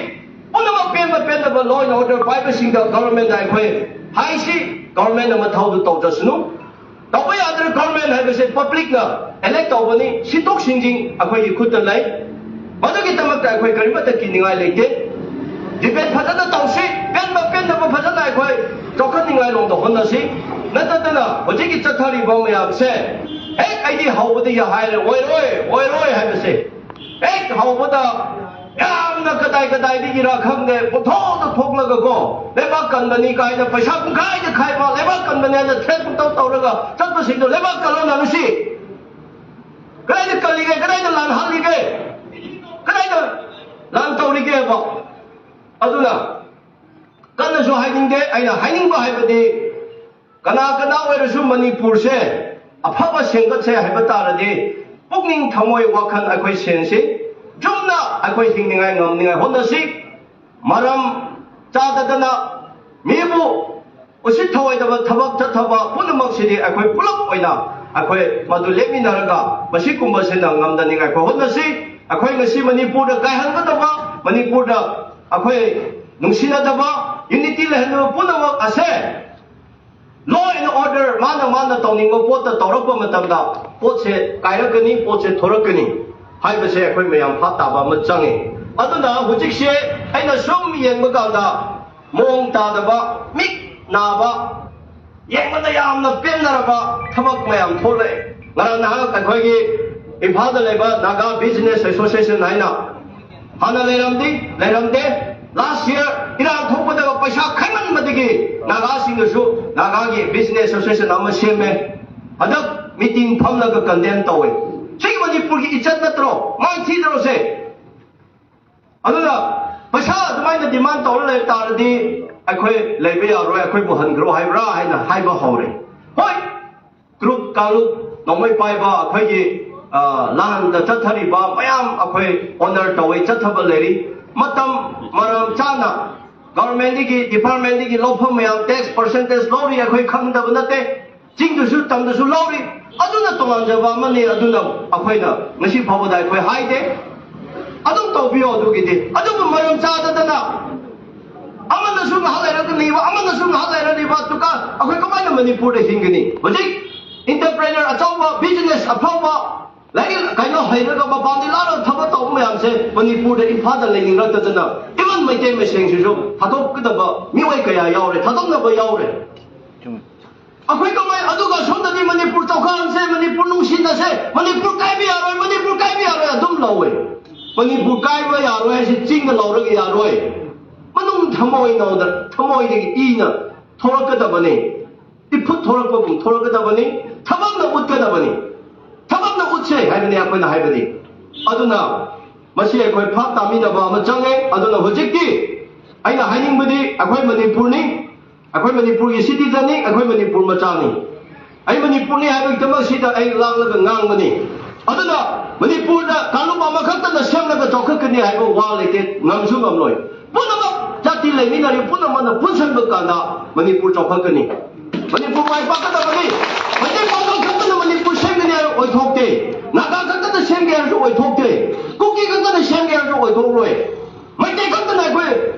ꯄꯨꯝꯅꯃꯛ ꯄꯦꯟꯕ ꯄꯦꯟꯗꯕ ꯂꯣ ꯑꯦꯟ ꯑꯣꯔꯗꯔ ꯄꯥꯏꯕꯁꯤꯡꯗ ꯒꯚꯔꯟꯃꯦꯟꯗ ꯑꯩꯈꯣꯏ ꯍꯥꯏꯁꯤ, ꯒꯚꯔꯟꯃꯦꯟꯅ ꯃꯊꯧꯗꯨ ꯇꯧꯖꯁꯅꯨ꯫ ꯇꯧꯕ ꯌꯥꯗ꯭ꯔꯦ ꯒꯚꯔꯟꯃꯦꯟ ꯍꯥꯏꯕꯁꯦ ꯄꯕ꯭ꯂꯤꯛꯅ ꯏꯂꯦꯛ ꯇꯧꯕꯅꯤ꯫ ꯁꯤꯟꯗꯣꯛ ꯁꯤꯟꯖꯤꯟ ꯑꯩꯈꯣꯏꯒꯤ ꯈꯨꯠꯇ ꯂꯩ꯫ ꯃꯗꯨꯒꯤꯗꯃꯛꯇ ꯑꯩꯈꯣꯏ ꯀꯔꯤꯃꯠꯇ ꯀꯤꯅꯤꯡꯉꯥꯏ ꯂꯩꯇꯦ꯫ ꯗꯤꯕꯦꯠ ꯐꯖꯅ ꯇꯧꯁꯤ, ꯄꯦꯟꯕ ꯄꯦꯟꯗꯕ ꯐꯖꯅ ꯑꯩꯈꯣꯏ ꯆꯥꯎꯈꯠꯅꯤꯡꯉꯥꯏ ꯂꯣꯝꯗ ꯍꯣꯠꯅꯁꯤ꯫ ꯅꯠꯇꯗꯅ ꯍꯧꯖꯤꯛꯀꯤ ꯆꯠꯊꯔꯤꯕ ꯃꯌꯥꯝꯁꯦ ꯍꯦꯛ ꯑꯩꯗꯤ ꯍꯧꯕꯗꯒꯤ ꯍꯥꯏꯔꯦ, ꯑꯣꯏꯔꯣꯏ, ꯑꯣꯏꯔꯣꯏ ꯍꯥꯏꯕꯁꯦ ꯍꯦꯛ ꯍꯧꯕꯗ ꯌꯥꯝꯅ ꯀꯗꯥꯏ ꯀꯗꯥꯏꯗꯒꯤꯔ ꯈꯪꯗꯦ, ꯄꯨꯊꯣꯛꯇ ꯊꯣꯛꯂꯒꯀꯣ, ꯂꯩꯕꯥꯛ ꯀꯟꯕꯅꯤ ꯀꯥꯏꯅ ꯄꯩꯁꯥ ꯄꯨꯡꯈꯥꯏꯗ ꯈꯥꯏꯕ, ꯂꯩꯕꯥꯛ ꯀꯟꯕꯅꯤ ꯍꯥꯏꯅ ꯊ꯭ꯔꯦꯠ ꯄꯨꯡꯇꯧ ꯇꯧꯔꯒ ꯆꯠꯄꯁꯤꯡꯗꯣ ꯂꯩꯕꯥꯛ ꯀꯜꯂꯣꯅ ꯉꯁꯤ꯫ ꯀꯗꯥꯏꯗ ꯀꯜꯂꯤꯒꯦ? ꯀꯗꯥꯏꯗ ꯂꯥꯟ ꯍꯥꯠꯂꯤꯒꯦ? ꯀꯗꯥꯏꯗ ꯂꯥꯟ ꯇꯧꯔꯤꯒꯦꯕ? ꯑꯗꯨꯅ ꯀꯟꯅꯁꯨ ꯍꯥꯏꯅꯤꯡꯗꯦ꯫ ꯑꯩꯅ ꯍꯥꯏꯅꯤꯡꯕ ꯍꯥꯏꯕꯗꯤ, ꯀꯅꯥ ꯀꯅꯥ ꯑꯣꯏꯔꯁꯨ ꯃꯅꯤꯄꯨꯔꯁꯦ ꯑꯐꯕ ꯁꯦꯝꯒꯠꯁꯦ ꯍꯥꯏꯕ ꯇꯥꯔꯗꯤ, ꯄꯨꯛꯅꯤꯡ ꯊꯃꯣꯏ ꯋꯥꯈꯜ ꯑꯩꯈꯣꯏ ꯁꯦꯟꯁꯤ ꯆꯨꯝꯅ ꯑꯩꯈꯣꯏ ꯍꯤꯡꯅꯤꯡꯉꯥꯏ ꯉꯝꯅꯤꯡꯉꯥꯏ ꯍꯣꯠꯅꯁꯤ꯫ ꯃꯔꯝ ꯆꯥꯗꯗꯅ ꯃꯤꯕꯨ ꯎꯁꯤꯠ ꯊꯑꯣꯏꯗꯕ ꯊꯕꯛ ꯆꯠꯊꯕ ꯄꯨꯝꯅꯃꯛꯁꯤꯗꯤ ꯑꯩꯈꯣꯏ ꯄꯨꯂꯞ ꯑꯣꯏꯅ ꯑꯩꯈꯣꯏ ꯃꯗꯨ ꯂꯦꯞꯃꯤꯟꯅꯔꯒ ꯃꯁꯤꯒꯨꯝꯕꯁꯤꯅ ꯉꯝꯗꯅꯤꯡꯉꯥꯏ ꯑꯩꯈꯣꯏ ꯍꯣꯠꯅꯁꯤ꯫ ꯑꯩꯈꯣꯏ ꯉꯁꯤ ꯃꯅꯤꯄꯨꯔꯗ ꯀꯥꯏꯍꯟꯒꯗꯕ, ꯃꯅꯤꯄꯨꯔꯗ ꯑꯩꯈꯣꯏ ꯅꯨꯡꯁꯤꯅꯗꯕ, ꯌꯨꯅꯤꯇꯤ ꯂꯩꯍꯟꯗꯕ ꯄꯨꯝꯅꯃꯛ ꯑꯁꯦ law and order ꯃꯥꯅ ꯃꯥꯅ ꯇꯧꯅꯤꯡꯕ ꯄꯣꯠꯇ ꯇꯧꯔꯛꯄ ꯃꯇꯝꯗ ꯄꯣꯠꯁꯦ ꯀꯥꯏꯔꯛꯀꯅꯤ, ꯄꯣꯠꯁꯦ ꯊꯣꯔꯛꯀꯅꯤ ꯍꯥꯏꯕꯁꯦ ꯑꯩꯈꯣꯏ ꯃꯌꯥꯝ ꯚꯥꯞ ꯇꯥꯕ ꯑꯃ ꯆꯪꯉꯤ꯫ ꯑꯗꯨꯅ ꯍꯧꯖꯤꯛꯁꯦ ꯑꯩꯅ ꯁꯨꯝ ꯌꯦꯡꯕ ꯀꯥꯟꯗ ꯃꯑꯣꯡ ꯇꯥꯗꯕ, ꯃꯤꯠ ꯅꯥꯕ, ꯌꯦꯡꯕꯗ ꯌꯥꯝꯅ ꯄꯦꯟꯅꯔꯕ ꯊꯕꯛ ꯃꯌꯥꯝ ꯊꯣꯛꯂꯛꯑꯦ꯫ ꯉꯔꯥꯡ ꯅꯍꯥꯛ ꯑꯩꯈꯣꯏꯒꯤ ꯏꯝꯐꯥꯜꯗ ꯂꯩꯕ Naga Business Association ꯍꯥꯏꯅ ꯍꯥꯟꯅ ꯂꯩꯔꯝꯗꯤ, ꯂꯩꯔꯝꯗꯦ꯫ Last year ꯏꯔꯥꯡ ꯊꯣꯛꯄꯗ ꯄꯩꯁꯥ ꯈꯥꯏꯃꯟꯕꯗꯒꯤ ꯅꯥꯒꯥꯁꯤꯡꯅꯁꯨ ꯅꯥꯒꯥꯒꯤ business association ꯑꯃ ꯁꯦꯝꯃꯦ꯫ ꯍꯟꯗꯛ meeting ꯐꯝꯂꯒ condemn ꯇꯧꯋꯦ꯫ ꯁꯤ ꯃꯅꯤꯄꯨꯔꯒꯤ ꯏꯖꯠ ꯅꯠꯇ꯭ꯔꯣ? ꯃꯥꯏ ꯊꯤꯗ꯭ꯔꯣ ꯁꯦ? ꯑꯗꯨꯅ ꯄꯩꯁꯥ ꯑꯗꯨꯃꯥꯏꯅ demand ꯇꯧꯔ ꯂꯩ ꯇꯥꯔꯗꯤ ꯑꯩꯈꯣꯏ ꯂꯩꯕ ꯌꯥꯔꯣꯏ, ꯑꯩꯈꯣꯏꯕꯨ ꯍꯟꯈ꯭ꯔꯣ ꯍꯥꯏꯕ꯭ꯔꯥ ꯍꯥꯏꯅ ꯍꯥꯏꯕ ꯍꯧꯔꯦ꯫ ꯍꯣꯏ, ꯀ꯭ꯔꯨꯞ ꯀꯥꯡꯂꯨꯞ ꯅꯣꯡꯃꯩ ꯄꯥꯏꯕ ꯑꯩꯈꯣꯏꯒꯤ, ꯑ, ꯂꯥꯟꯗ ꯆꯠꯊꯔꯤꯕ ꯃꯌꯥꯝ ꯑꯩꯈꯣꯏ honor ꯇꯧꯋꯦ, ꯆꯠꯊꯕ ꯂꯩꯔꯤ꯫ ꯃꯇꯝ ꯃꯔꯝ ꯆꯥꯅ government ꯗꯒꯤ, department ꯗꯒꯤ ꯂꯧꯐꯝ ꯃꯌꯥꯝ, tax percentage ꯂꯧꯔꯤ, ꯑꯩꯈꯣꯏ ꯈꯪꯗꯕ ꯅꯠꯇꯦ꯫ ꯆꯤꯡꯗꯁꯨ ꯇꯝꯗꯁꯨ ꯂꯧꯔꯤ꯫ ꯑꯗꯨꯅ ꯇꯣꯉꯥꯟꯖꯕ ꯑꯃꯅꯤ꯫ ꯑꯗꯨꯅ ꯑꯩꯈꯣꯏꯅ ꯉꯁꯤ ꯐꯥꯎꯕꯗ ꯑꯩꯈꯣꯏ ꯍꯥꯏꯗꯦ꯫ ꯑꯗꯨꯝ ꯇꯧꯕꯤꯌꯣ ꯑꯗꯨꯒꯤꯗꯤ꯫ ꯑꯗꯨꯕꯨ ꯃꯔꯝ ꯆꯥꯗꯗꯅ ꯑꯃꯅꯁꯨ ꯉꯥꯏꯍꯥꯛ ꯂꯩꯔꯛꯀꯅꯤꯕ, ꯑꯃꯅꯁꯨ ꯉꯥꯏꯍꯥꯛ ꯂꯩꯔꯛꯅꯤꯕ꯫ ꯑꯗꯨꯒ ꯑꯩꯈꯣꯏ ꯀꯃꯥꯏꯅ ꯃꯅꯤꯄꯨꯔꯗ ꯍꯤꯡꯒꯅꯤ? ꯍꯧꯖꯤꯛ entrepreneur ꯑꯆꯧꯕ, business ꯑꯐꯕ, ꯂꯥꯏꯔꯤꯛ ꯀꯩꯅꯣ ꯍꯩꯔꯒ ꯃꯄꯥꯟꯗ ꯂꯥꯛꯂꯒ ꯊꯕꯛ ꯇꯧꯕ ꯃꯌꯥꯝꯁꯦ ꯃꯅꯤꯄꯨꯔꯗ, ꯏꯝꯐꯥꯜꯗ ꯂꯩꯅꯤꯡꯂꯛꯇꯗꯅ, even ꯃꯩꯇꯩ ꯃꯁꯦꯟꯁꯤꯁꯨ ꯊꯥꯗꯣꯛꯀꯗꯕ ꯃꯤꯑꯣꯏ ꯀꯌꯥ ꯌꯥꯎꯔꯦ, ꯊꯥꯗꯣꯛꯅꯕ ꯌꯥꯎꯔꯦ꯫ ꯑꯩꯈꯣꯏ ꯀꯃꯥꯏ, ꯑꯗꯨꯒ ꯁꯣꯝꯗꯗꯤ ꯃꯅꯤꯄꯨꯔ ꯆꯥꯎꯈꯠꯍꯟꯁꯦ, ꯃꯅꯤꯄꯨꯔ ꯅꯨꯡꯁꯤꯅꯁꯦ, ꯃꯅꯤꯄꯨꯔ ꯀꯥꯏꯕ ꯌꯥꯔꯣꯏ, ꯃꯅꯤꯄꯨꯔ ꯀꯥꯏꯕ ꯌꯥꯔꯣꯏ ꯑꯗꯨꯝ ꯂꯧꯋꯦ꯫ ꯃꯅꯤꯄꯨꯔ ꯀꯥꯏꯕ ꯌꯥꯔꯣꯏ ꯍꯥꯏꯁꯤ ꯆꯤꯡꯅ ꯂꯧꯔꯒ ꯌꯥꯔꯣꯏ꯫ ꯃꯅꯨꯡ ꯊꯃꯣꯏꯅꯧꯗ ꯊꯃꯣꯏꯗꯒꯤ ꯏꯅ ꯊꯣꯛꯂꯛꯀꯗꯕꯅꯤ꯫ ꯏꯐꯨꯠ ꯊꯣꯛꯂꯛꯄꯒꯨꯝ ꯊꯣꯛꯂꯛꯀꯗꯕꯅꯤ꯫ ꯊꯕꯛꯅ ꯎꯠꯀꯗꯕꯅꯤ꯫ ꯊꯕꯛꯅ ꯎꯠꯁꯦ ꯍꯥꯏꯕꯅꯤ ꯑꯩꯈꯣꯏꯅ ꯍꯥꯏꯕꯗꯤ꯫ ꯑꯗꯨꯅ ꯃꯁꯤ ꯑꯩꯈꯣꯏ ꯚꯥꯞ ꯇꯥꯃꯤꯟꯅꯕ ꯑꯃ ꯆꯪꯉꯦ꯫ ꯑꯗꯨꯅ ꯍꯧꯖꯤꯛꯇꯤ ꯑꯩꯅ ꯍꯥꯏꯅꯤꯡꯕꯗꯤ ꯑꯩꯈꯣꯏ ꯃꯅꯤꯄꯨꯔꯅꯤ, ꯑꯩꯈꯣꯏ ꯃꯅꯤꯄꯨꯔꯒꯤ ꯁꯤꯇꯤꯖꯟꯅꯤ, ꯑꯩꯈꯣꯏ ꯃꯅꯤꯄꯨꯔ ꯃꯆꯥꯅꯤ꯫ ꯑꯩ ꯃꯅꯤꯄꯨꯔꯅꯤ ꯍꯥꯏꯕꯒꯤꯗꯃꯛ ꯁꯤꯗ ꯑꯩ ꯂꯥꯛꯂꯒ ꯉꯥꯡꯕꯅꯤ꯫ ꯑꯗꯨꯅ ꯃꯅꯤꯄꯨꯔꯗ ꯀꯥꯡꯂꯨꯞ ꯑꯃꯈꯛꯇꯅ ꯁꯦꯝꯂꯒ ꯆꯥꯎꯈꯠꯀꯅꯤ ꯍꯥꯏꯕ ꯋꯥ ꯂꯩꯇꯦ, ꯉꯝꯁꯨ ꯉꯝꯂꯣꯏ꯫ ꯄꯨꯝꯅꯃꯛ ꯖꯥꯇꯤ ꯂꯩꯃꯤꯟꯅꯔꯤ, ꯄꯨꯝꯅꯃꯛꯅ ꯄꯨꯟꯁꯤꯟꯕ ꯀꯥꯟꯗ ꯃꯅꯤꯄꯨꯔ ꯆꯥꯎꯈꯠꯀꯅꯤ꯫ ꯃꯅꯤꯄꯨꯔ ꯃꯥꯏ ꯄꯥꯛꯀꯗꯕꯅꯤ꯫ ꯃꯩꯇꯩ ꯄꯥꯉꯜ ꯈꯛꯇꯅ ꯃꯅꯤꯄꯨꯔ ꯁꯦꯝꯒꯅꯤ ꯍꯥꯏꯔ ꯑꯣꯏꯊꯣꯛꯇꯦ꯫ ꯅꯥꯒꯥ ꯈꯛꯇꯅ ꯁꯦꯝꯒꯦ ꯍꯥꯏꯔꯁꯨ ꯑꯣꯏꯊꯣꯛꯇꯦ꯫ ꯀꯨꯀꯤ ꯈꯛꯇꯅ ꯁꯦꯝꯒꯦ ꯍꯥꯏꯔꯁꯨ ꯑꯣꯏꯊꯣꯛꯂꯣꯏ꯫ ꯃꯩꯇꯩ ꯈꯛꯇꯅ ꯑꯩꯈꯣꯏ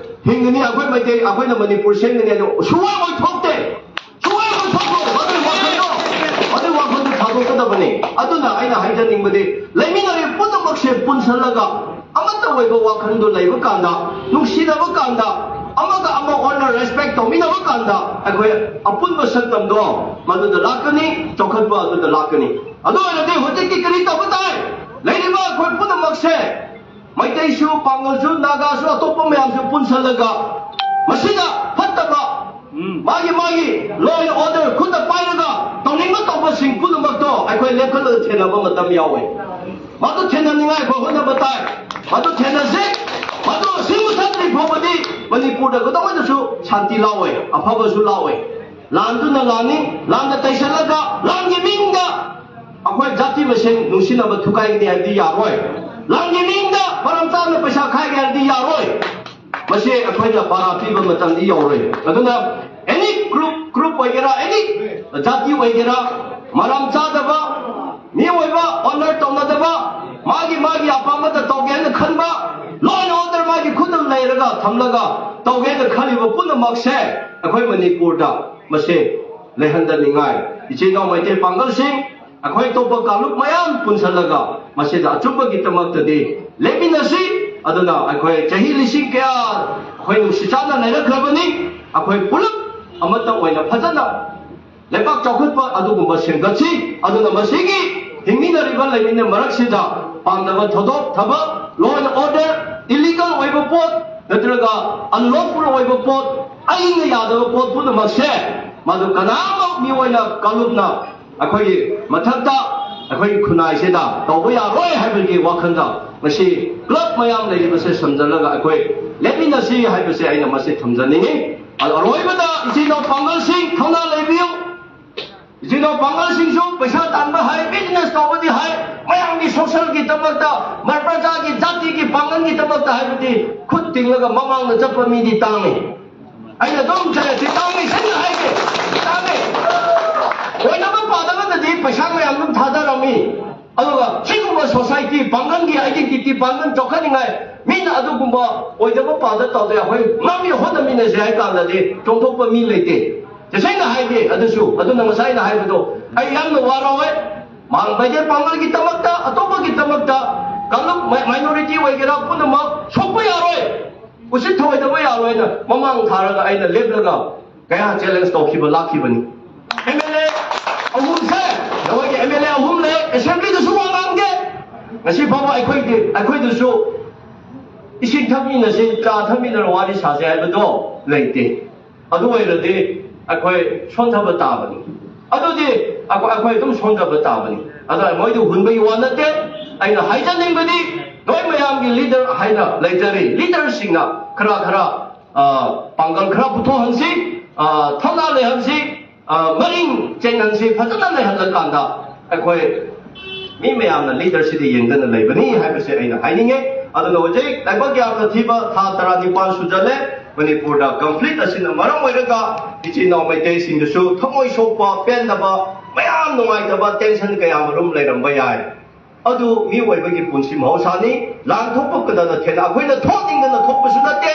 ꯍꯤꯡꯒꯅꯤ꯫ ꯑꯩꯈꯣꯏ ꯃꯩꯇꯩ, ꯑꯩꯈꯣꯏꯅ ꯃꯅꯤꯄꯨꯔ ꯁꯦꯝꯒꯅꯤ ꯍꯥꯏꯗꯣ ꯁꯨꯡꯑꯣꯏ ꯑꯣꯏꯊꯣꯛꯇꯦ꯫ ꯁꯨꯡꯑꯣꯏ ꯑꯣꯏꯊꯣꯛꯂꯣꯏ꯫ ꯑꯗꯨꯒꯤ ꯋꯥꯈꯜꯗꯣ, ꯑꯗꯨꯒꯤ ꯋꯥꯈꯜꯗꯣ ꯊꯥꯗꯣꯛꯀꯗꯕꯅꯤ꯫ ꯑꯗꯨꯅ ꯑꯩꯅ ꯍꯥꯏꯖꯅꯤꯡꯕꯗꯤ, ꯂꯩꯃꯤꯟꯅꯔꯤꯕ ꯄꯨꯝꯅꯃꯛꯁꯦ ꯄꯨꯟꯁꯜꯂꯒ ꯑꯃꯠꯇ ꯑꯣꯏꯕ ꯋꯥꯈꯜꯗꯣ ꯂꯩꯕ ꯀꯥꯟꯗ, ꯅꯨꯡꯁꯤꯅꯕ ꯀꯥꯟꯗ, ꯑꯃꯒ ꯑꯃ honor respect ꯇꯧꯃꯤꯟꯅꯕ ꯀꯥꯟꯗ ꯑꯩꯈꯣꯏ ꯑꯄꯨꯟꯕ ꯁꯛꯇꯝꯗꯣ ꯃꯗꯨꯗ ꯂꯥꯛꯀꯅꯤ, ꯆꯥꯎꯈꯠꯄ ꯑꯗꯨꯗ ꯂꯥꯛꯀꯅꯤ꯫ ꯑꯗꯨ ꯑꯣꯏꯔꯗꯤ ꯍꯧꯖꯤꯛꯇꯤ ꯀꯔꯤ ꯇꯧꯕ ꯇꯥꯏ? ꯂꯩꯔꯤꯕ ꯑꯩꯈꯣꯏ ꯄꯨꯝꯅꯃꯛꯁꯦ, ꯃꯩꯇꯩꯁꯨ, ꯄꯥꯉꯜꯁꯨ, ꯅꯥꯒꯥꯁꯨ, ꯑꯇꯣꯞꯄ ꯃꯌꯥꯝꯁꯨ ꯄꯨꯟꯁꯜꯂꯒ ꯃꯁꯤꯗ ꯐꯠꯇꯕ, ꯎꯝ, ꯃꯥꯒꯤ ꯃꯥꯒꯤ law and order ꯈꯨꯠꯇ ꯄꯥꯏꯔꯒ ꯇꯧꯅꯤꯡꯕ ꯇꯧꯕꯁꯤꯡ ꯄꯨꯝꯅꯃꯛꯇꯣ ꯑꯩꯈꯣꯏ ꯂꯦꯞꯈꯠꯂꯒ ꯊꯦꯡꯅꯕ ꯃꯇꯝ ꯌꯥꯎꯋꯦ꯫ ꯃꯗꯨ ꯊꯦꯡꯅꯅꯤꯡꯉꯥꯏ ꯑꯩꯈꯣꯏ ꯍꯣꯠꯅꯕ ꯇꯥꯏ꯫ ꯃꯗꯨ ꯊꯦꯡꯅꯁꯤ꯫ ꯃꯗꯨ ꯑꯁꯤ ꯃꯨꯊꯠꯇ꯭ꯔꯤ ꯐꯥꯎꯕꯗꯤ ꯃꯅꯤꯄꯨꯔꯗ ꯀꯩꯗꯧꯉꯩꯗꯁꯨ ꯁꯥꯟꯇꯤ ꯂꯥꯛꯑꯣꯏ, ꯑꯐꯕꯁꯨ ꯂꯥꯛꯑꯣꯏ꯫ ꯂꯥꯟꯗꯨꯅ ꯂꯥꯟꯅꯤ, ꯂꯥꯟꯗ ꯇꯩꯁꯜꯂꯒ ꯂꯥꯟꯒꯤ ꯃꯤꯡꯗ ꯑꯩꯈꯣꯏ ꯖꯥꯇꯤ ꯃꯁꯦꯟ ꯅꯨꯡꯁꯤꯅꯕ ꯊꯨꯒꯥꯏꯒꯅꯤ ꯍꯥꯏꯕꯗꯤ ꯌꯥꯔꯣꯏ꯫ ꯂꯥꯟꯒꯤ ꯃꯤꯡꯗ ꯃꯔꯝ ꯆꯥꯅ ꯄꯩꯁꯥ ꯈꯥꯏꯒꯦ ꯍꯥꯏꯕꯗꯤ ꯌꯥꯔꯣꯏ꯫ ꯃꯁꯤ ꯑꯩꯈꯣꯏꯅ ꯄꯥꯔꯥ ꯄꯤꯕ ꯃꯇꯝꯗꯤ ꯌꯧꯔꯣꯏ꯫ ꯑꯗꯨꯅ any group, group ꯑꯣꯏꯒꯦꯔꯥ, any ꯖꯥꯇꯤ ꯑꯣꯏꯒꯦꯔꯥ, ꯃꯔꯝ ꯆꯥꯗꯕ, ꯃꯤꯑꯣꯏꯕ honor ꯇꯧꯅꯗꯕ, ꯃꯥꯒꯤ ꯃꯥꯒꯤ ꯑꯄꯥꯝꯕꯗ ꯇꯧꯒꯦ ꯍꯥꯏꯅ ꯈꯟꯕ, law and order ꯃꯥꯒꯤ ꯈꯨꯠꯇ ꯂꯩꯔꯒ ꯊꯝꯂꯒ ꯇꯧꯒꯦ ꯍꯥꯏꯅ ꯈꯜꯂꯤꯕ ꯄꯨꯝꯅꯃꯛꯁꯦ ꯑꯩꯈꯣꯏ ꯃꯅꯤꯄꯨꯔꯗ ꯃꯁꯤ ꯂꯩꯍꯟꯗꯅꯤꯡꯉꯥꯏ ꯏꯆꯤꯜ ꯏꯅꯥꯎ ꯃꯩꯇꯩ ꯄꯥꯡꯒꯜꯁꯤꯡ, ꯑꯩꯈꯣꯏ ꯑꯇꯣꯞꯄ ꯀꯥꯡꯂꯨꯞ ꯃꯌꯥꯝ ꯄꯨꯟꯁꯜꯂꯒ ꯃꯁꯤꯗ ꯑꯆꯨꯝꯕꯒꯤꯗꯃꯛꯇꯗꯤ ꯂꯦꯞꯃꯤꯟꯅꯁꯤ꯫ ꯑꯗꯨꯅ ꯑꯩꯈꯣꯏ ꯆꯍꯤ ꯂꯤꯁꯤꯡ ꯀꯌꯥ ꯑꯩꯈꯣꯏ ꯅꯨꯡꯁꯤ ꯆꯥꯟꯅ ꯂꯩꯔꯛꯈ꯭ꯔꯕꯅꯤ꯫ ꯑꯩꯈꯣꯏ ꯄꯨꯂꯞ ꯑꯃꯠꯇ ꯑꯣꯏꯅ ꯐꯖꯅ ꯂꯩꯕꯥꯛ ꯆꯥꯎꯈꯠꯄ ꯑꯗꯨꯒꯨꯝꯕ ꯁꯦꯝꯒꯠꯁꯤ꯫ ꯑꯗꯨꯅ ꯃꯁꯤꯒꯤ ꯍꯤꯡꯃꯤꯟꯅꯔꯤꯕ ꯂꯩꯃꯤꯟꯅ ꯃꯔꯛꯁꯤꯗ ꯄꯥꯝꯗꯕ ꯊꯧꯗꯣꯛ ꯊꯕꯛ law and order, illegal ꯑꯣꯏꯕ ꯄꯣꯠ ꯅꯠꯇ꯭ꯔꯒ unlawful ꯑꯣꯏꯕ ꯄꯣꯠ, ꯑꯩꯅ ꯌꯥꯗꯕ ꯄꯣꯠ ꯄꯨꯝꯅꯃꯛꯁꯦ ꯃꯗꯨ ꯀꯅꯥꯃꯛ ꯃꯤꯑꯣꯏꯅ ꯀꯥꯡꯂꯨꯞꯅ ꯑꯩꯈꯣꯏꯒꯤ ꯃꯊꯛꯇ ꯑꯩꯈꯣꯏꯒꯤ ꯈꯨꯟꯅꯥꯏꯁꯤꯗ ꯇꯧꯕ ꯌꯥꯔꯣꯏ ꯍꯥꯏꯕꯒꯤ ꯋꯥꯈꯜꯗ ꯉꯁꯤ ꯀ꯭ꯂꯕ ꯃꯌꯥꯝ ꯂꯩꯔꯤꯕꯁꯦ ꯁꯝꯖꯜꯂꯒ ꯑꯩꯈꯣꯏ ꯂꯦꯞꯃꯤꯟꯅꯁꯤ ꯍꯥꯏꯕꯁꯦ ꯑꯩꯅ ꯃꯁꯤ ꯊꯝꯖꯅꯤꯡꯉꯤ꯫ ꯑꯗꯣ ꯑꯔꯣꯏꯕꯗ ꯏꯆꯤꯟ ꯏꯅꯥꯎ ꯄꯥꯡꯒꯜꯁꯤꯡ ꯊꯧꯅꯥ ꯂꯩꯕꯤꯌꯨ꯫ ꯏꯆꯤꯟ ꯏꯅꯥꯎ ꯄꯥꯡꯒꯜꯁꯤꯡꯁꯨ ꯄꯩꯁꯥ ꯇꯥꯟꯕ ꯍꯥꯏ, business ꯇꯧꯕꯗꯤ ꯍꯥꯏ, ꯃꯌꯥꯝꯒꯤ socialꯒꯤꯗꯃꯛꯇ, ꯄ꯭ꯔꯖꯥꯒꯤ, ꯖꯥꯇꯤꯒꯤ ꯄꯥꯡꯒꯜꯒꯤꯗꯃꯛꯇ ꯍꯥꯏꯕꯗꯤ ꯈꯨꯠ ꯇꯤꯡꯂꯒ ꯃꯃꯥꯡꯗ ꯆꯠꯄ ꯃꯤꯗꯤ ꯇꯥꯡꯉꯤ꯫ ꯑꯩꯅ ꯑꯗꯨꯝ ꯆꯠꯂꯦ, ꯁꯤ ꯇꯥꯡꯉꯤ, ꯁꯦꯡꯅ ꯍꯥꯏꯒꯦ, ꯇꯥꯡꯉꯤ꯫ ꯑꯣꯏꯅꯕ ꯄꯥꯗꯕꯗꯗꯤ ꯄꯩꯁꯥ ꯃꯌꯥꯝ ꯑꯗꯨꯝ ꯊꯥꯗꯔꯝꯃꯤ꯫ ꯑꯗꯨꯒ ꯁꯤꯒꯨꯝꯕ society ꯄꯥꯡꯒꯜꯒꯤ identity ꯄꯥꯡꯒꯜ ꯆꯥꯎꯈꯠꯅꯤꯡꯉꯥꯏ ꯃꯤꯅ ꯑꯗꯨꯒꯨꯝꯕ ꯑꯣꯏꯗꯕ ꯄꯥꯗ ꯇꯧꯗꯦ꯫ ꯑꯩꯈꯣꯏ ꯉꯝꯃꯤ ꯍꯣꯠꯅꯃꯤꯟꯅꯁꯦ ꯍꯥꯏ ꯀꯥꯟꯗꯗꯤ ꯆꯣꯡꯊꯣꯛꯄ ꯃꯤ ꯂꯩꯇꯦ꯫ ꯇꯁꯦꯡꯅ ꯍꯥꯏꯒꯦ, ꯑꯗꯨꯁꯨ, ꯑꯗꯨꯅ ꯉꯁꯥꯏꯅ ꯍꯥꯏꯕꯗꯣ ꯑꯩ ꯌꯥꯝꯅ ꯋꯥꯔꯧꯋꯦ꯫ ꯃꯥꯡ ꯃꯩꯇꯩ ꯄꯥꯡꯒꯜꯒꯤꯗꯃꯛꯇ, ꯑꯇꯣꯞꯄꯒꯤꯗꯃꯛꯇ, ꯀꯥꯡꯂꯨꯞ ꯃꯥꯏ-, minority ꯑꯣꯏꯒꯦꯔꯥ ꯄꯨꯝꯅꯃꯛ ꯁꯣꯛꯄ ꯌꯥꯔꯣꯏ, ꯎꯁꯤꯠ ꯊꯑꯣꯏꯗꯕ ꯌꯥꯔꯣꯏꯅ ꯃꯃꯥꯡ ꯊꯥꯔꯒ ꯑꯩꯅ ꯂꯦꯞꯂꯒ ꯀꯌꯥ challenge ꯇꯧꯈꯤꯕ ꯂꯥꯛꯈꯤꯕꯅꯤ꯫ MLA ꯑꯍꯨꯝꯁꯦ, ꯅꯈꯣꯏꯒꯤ MLA ꯑꯍꯨꯝ ꯂꯩ, assemblyꯗꯁꯨ ꯋꯥ ꯉꯥꯡꯗꯦ꯫ ꯉꯁꯤ ꯐꯥꯎꯕ ꯑꯩꯈꯣꯏꯒꯤ, ꯑꯩꯈꯣꯏꯗꯁꯨ ꯏꯁꯤꯡ ꯊꯛꯃꯤꯟꯅꯁꯤ, ꯆꯥ ꯊꯛꯃꯤꯟꯅꯔ ꯋꯥꯔꯤ ꯁꯥꯁꯤ ꯍꯥꯏꯕꯗꯣ ꯂꯩꯇꯦ꯫ ꯑꯗꯨ ꯑꯣꯏꯔꯗꯤ ꯑꯩꯈꯣꯏ ꯁꯣꯟꯊꯕ ꯇꯥꯕꯅꯤ꯫ ꯑꯗꯨꯗꯤ ꯑꯩꯈꯣꯏ, ꯑꯩꯈꯣꯏ ꯑꯗꯨꯝ ꯁꯣꯟꯊꯕ ꯇꯥꯕꯅꯤ꯫ ꯑꯗ ꯃꯣꯏꯗꯨ ꯍꯨꯟꯕꯒꯤ ꯋꯥ ꯅꯠꯇꯦ꯫ ꯑꯩꯅ ꯍꯥꯏꯖꯅꯤꯡꯕꯗꯤ ꯅꯣꯏ ꯃꯌꯥꯝꯒꯤ leader ꯍꯥꯏꯅ ꯂꯩꯖꯔꯤ꯫ Leaderꯁꯤꯡꯅ ꯈꯔ ꯈꯔ, ꯑ, ꯄꯥꯡꯒꯜ ꯈꯔ ꯄꯨꯊꯣꯛꯍꯟꯁꯤ, ꯑ, ꯊꯧꯅꯥ ꯂꯩꯍꯟꯁꯤ, ꯑ, ꯃꯔꯤꯡ ꯆꯦꯟꯍꯟꯁꯤ꯫ ꯐꯖꯅ ꯂꯩꯍꯜꯂꯀꯥꯟꯗ ꯑꯩꯈꯣꯏ ꯃꯤ ꯃꯌꯥꯝꯅ leaderꯁꯤꯗ ꯌꯦꯡꯗꯅ ꯂꯩꯕꯅꯤ ꯍꯥꯏꯕꯁꯦ ꯑꯩꯅ ꯍꯥꯏꯅꯤꯡꯉꯦ꯫ ꯑꯗꯨꯅ ꯍꯧꯖꯤꯛ ꯂꯥꯏꯕꯛ ꯌꯥꯝꯅ ꯊꯤꯕ ꯊꯥ ꯇꯔꯥꯅꯤꯄꯥꯟ ꯁꯨꯖꯜꯂꯦ꯫ ꯃꯅꯤꯄꯨꯔꯗ conflict ꯑꯁꯤꯅ ꯃꯔꯝ ꯑꯣꯏꯔꯒ ꯏꯆꯤꯟ ꯏꯅꯥꯎ ꯃꯩꯇꯩꯁꯤꯡꯗꯁꯨ ꯊꯃꯣꯏ ꯁꯣꯛꯄ, ꯄꯦꯟꯗꯕ, ꯃꯌꯥꯝ ꯅꯨꯡꯉꯥꯏꯇꯕ, tension ꯀꯌꯥ ꯃꯔꯨꯝ ꯂꯩꯔꯝꯕ ꯌꯥꯏ꯫ ꯑꯗꯨ ꯃꯤꯑꯣꯏꯕꯒꯤ ꯄꯨꯟꯁꯤ ꯃꯍꯧꯁꯥꯅꯤ꯫ ꯂꯥꯟ ꯊꯣꯛꯄ ꯀꯗꯥꯗ ꯊꯦꯡꯅ ꯑꯩꯈꯣꯏꯅ ꯊꯣꯛꯅꯤꯡꯗꯅ ꯊꯣꯛꯄꯁꯨ ꯅꯠꯇꯦ꯫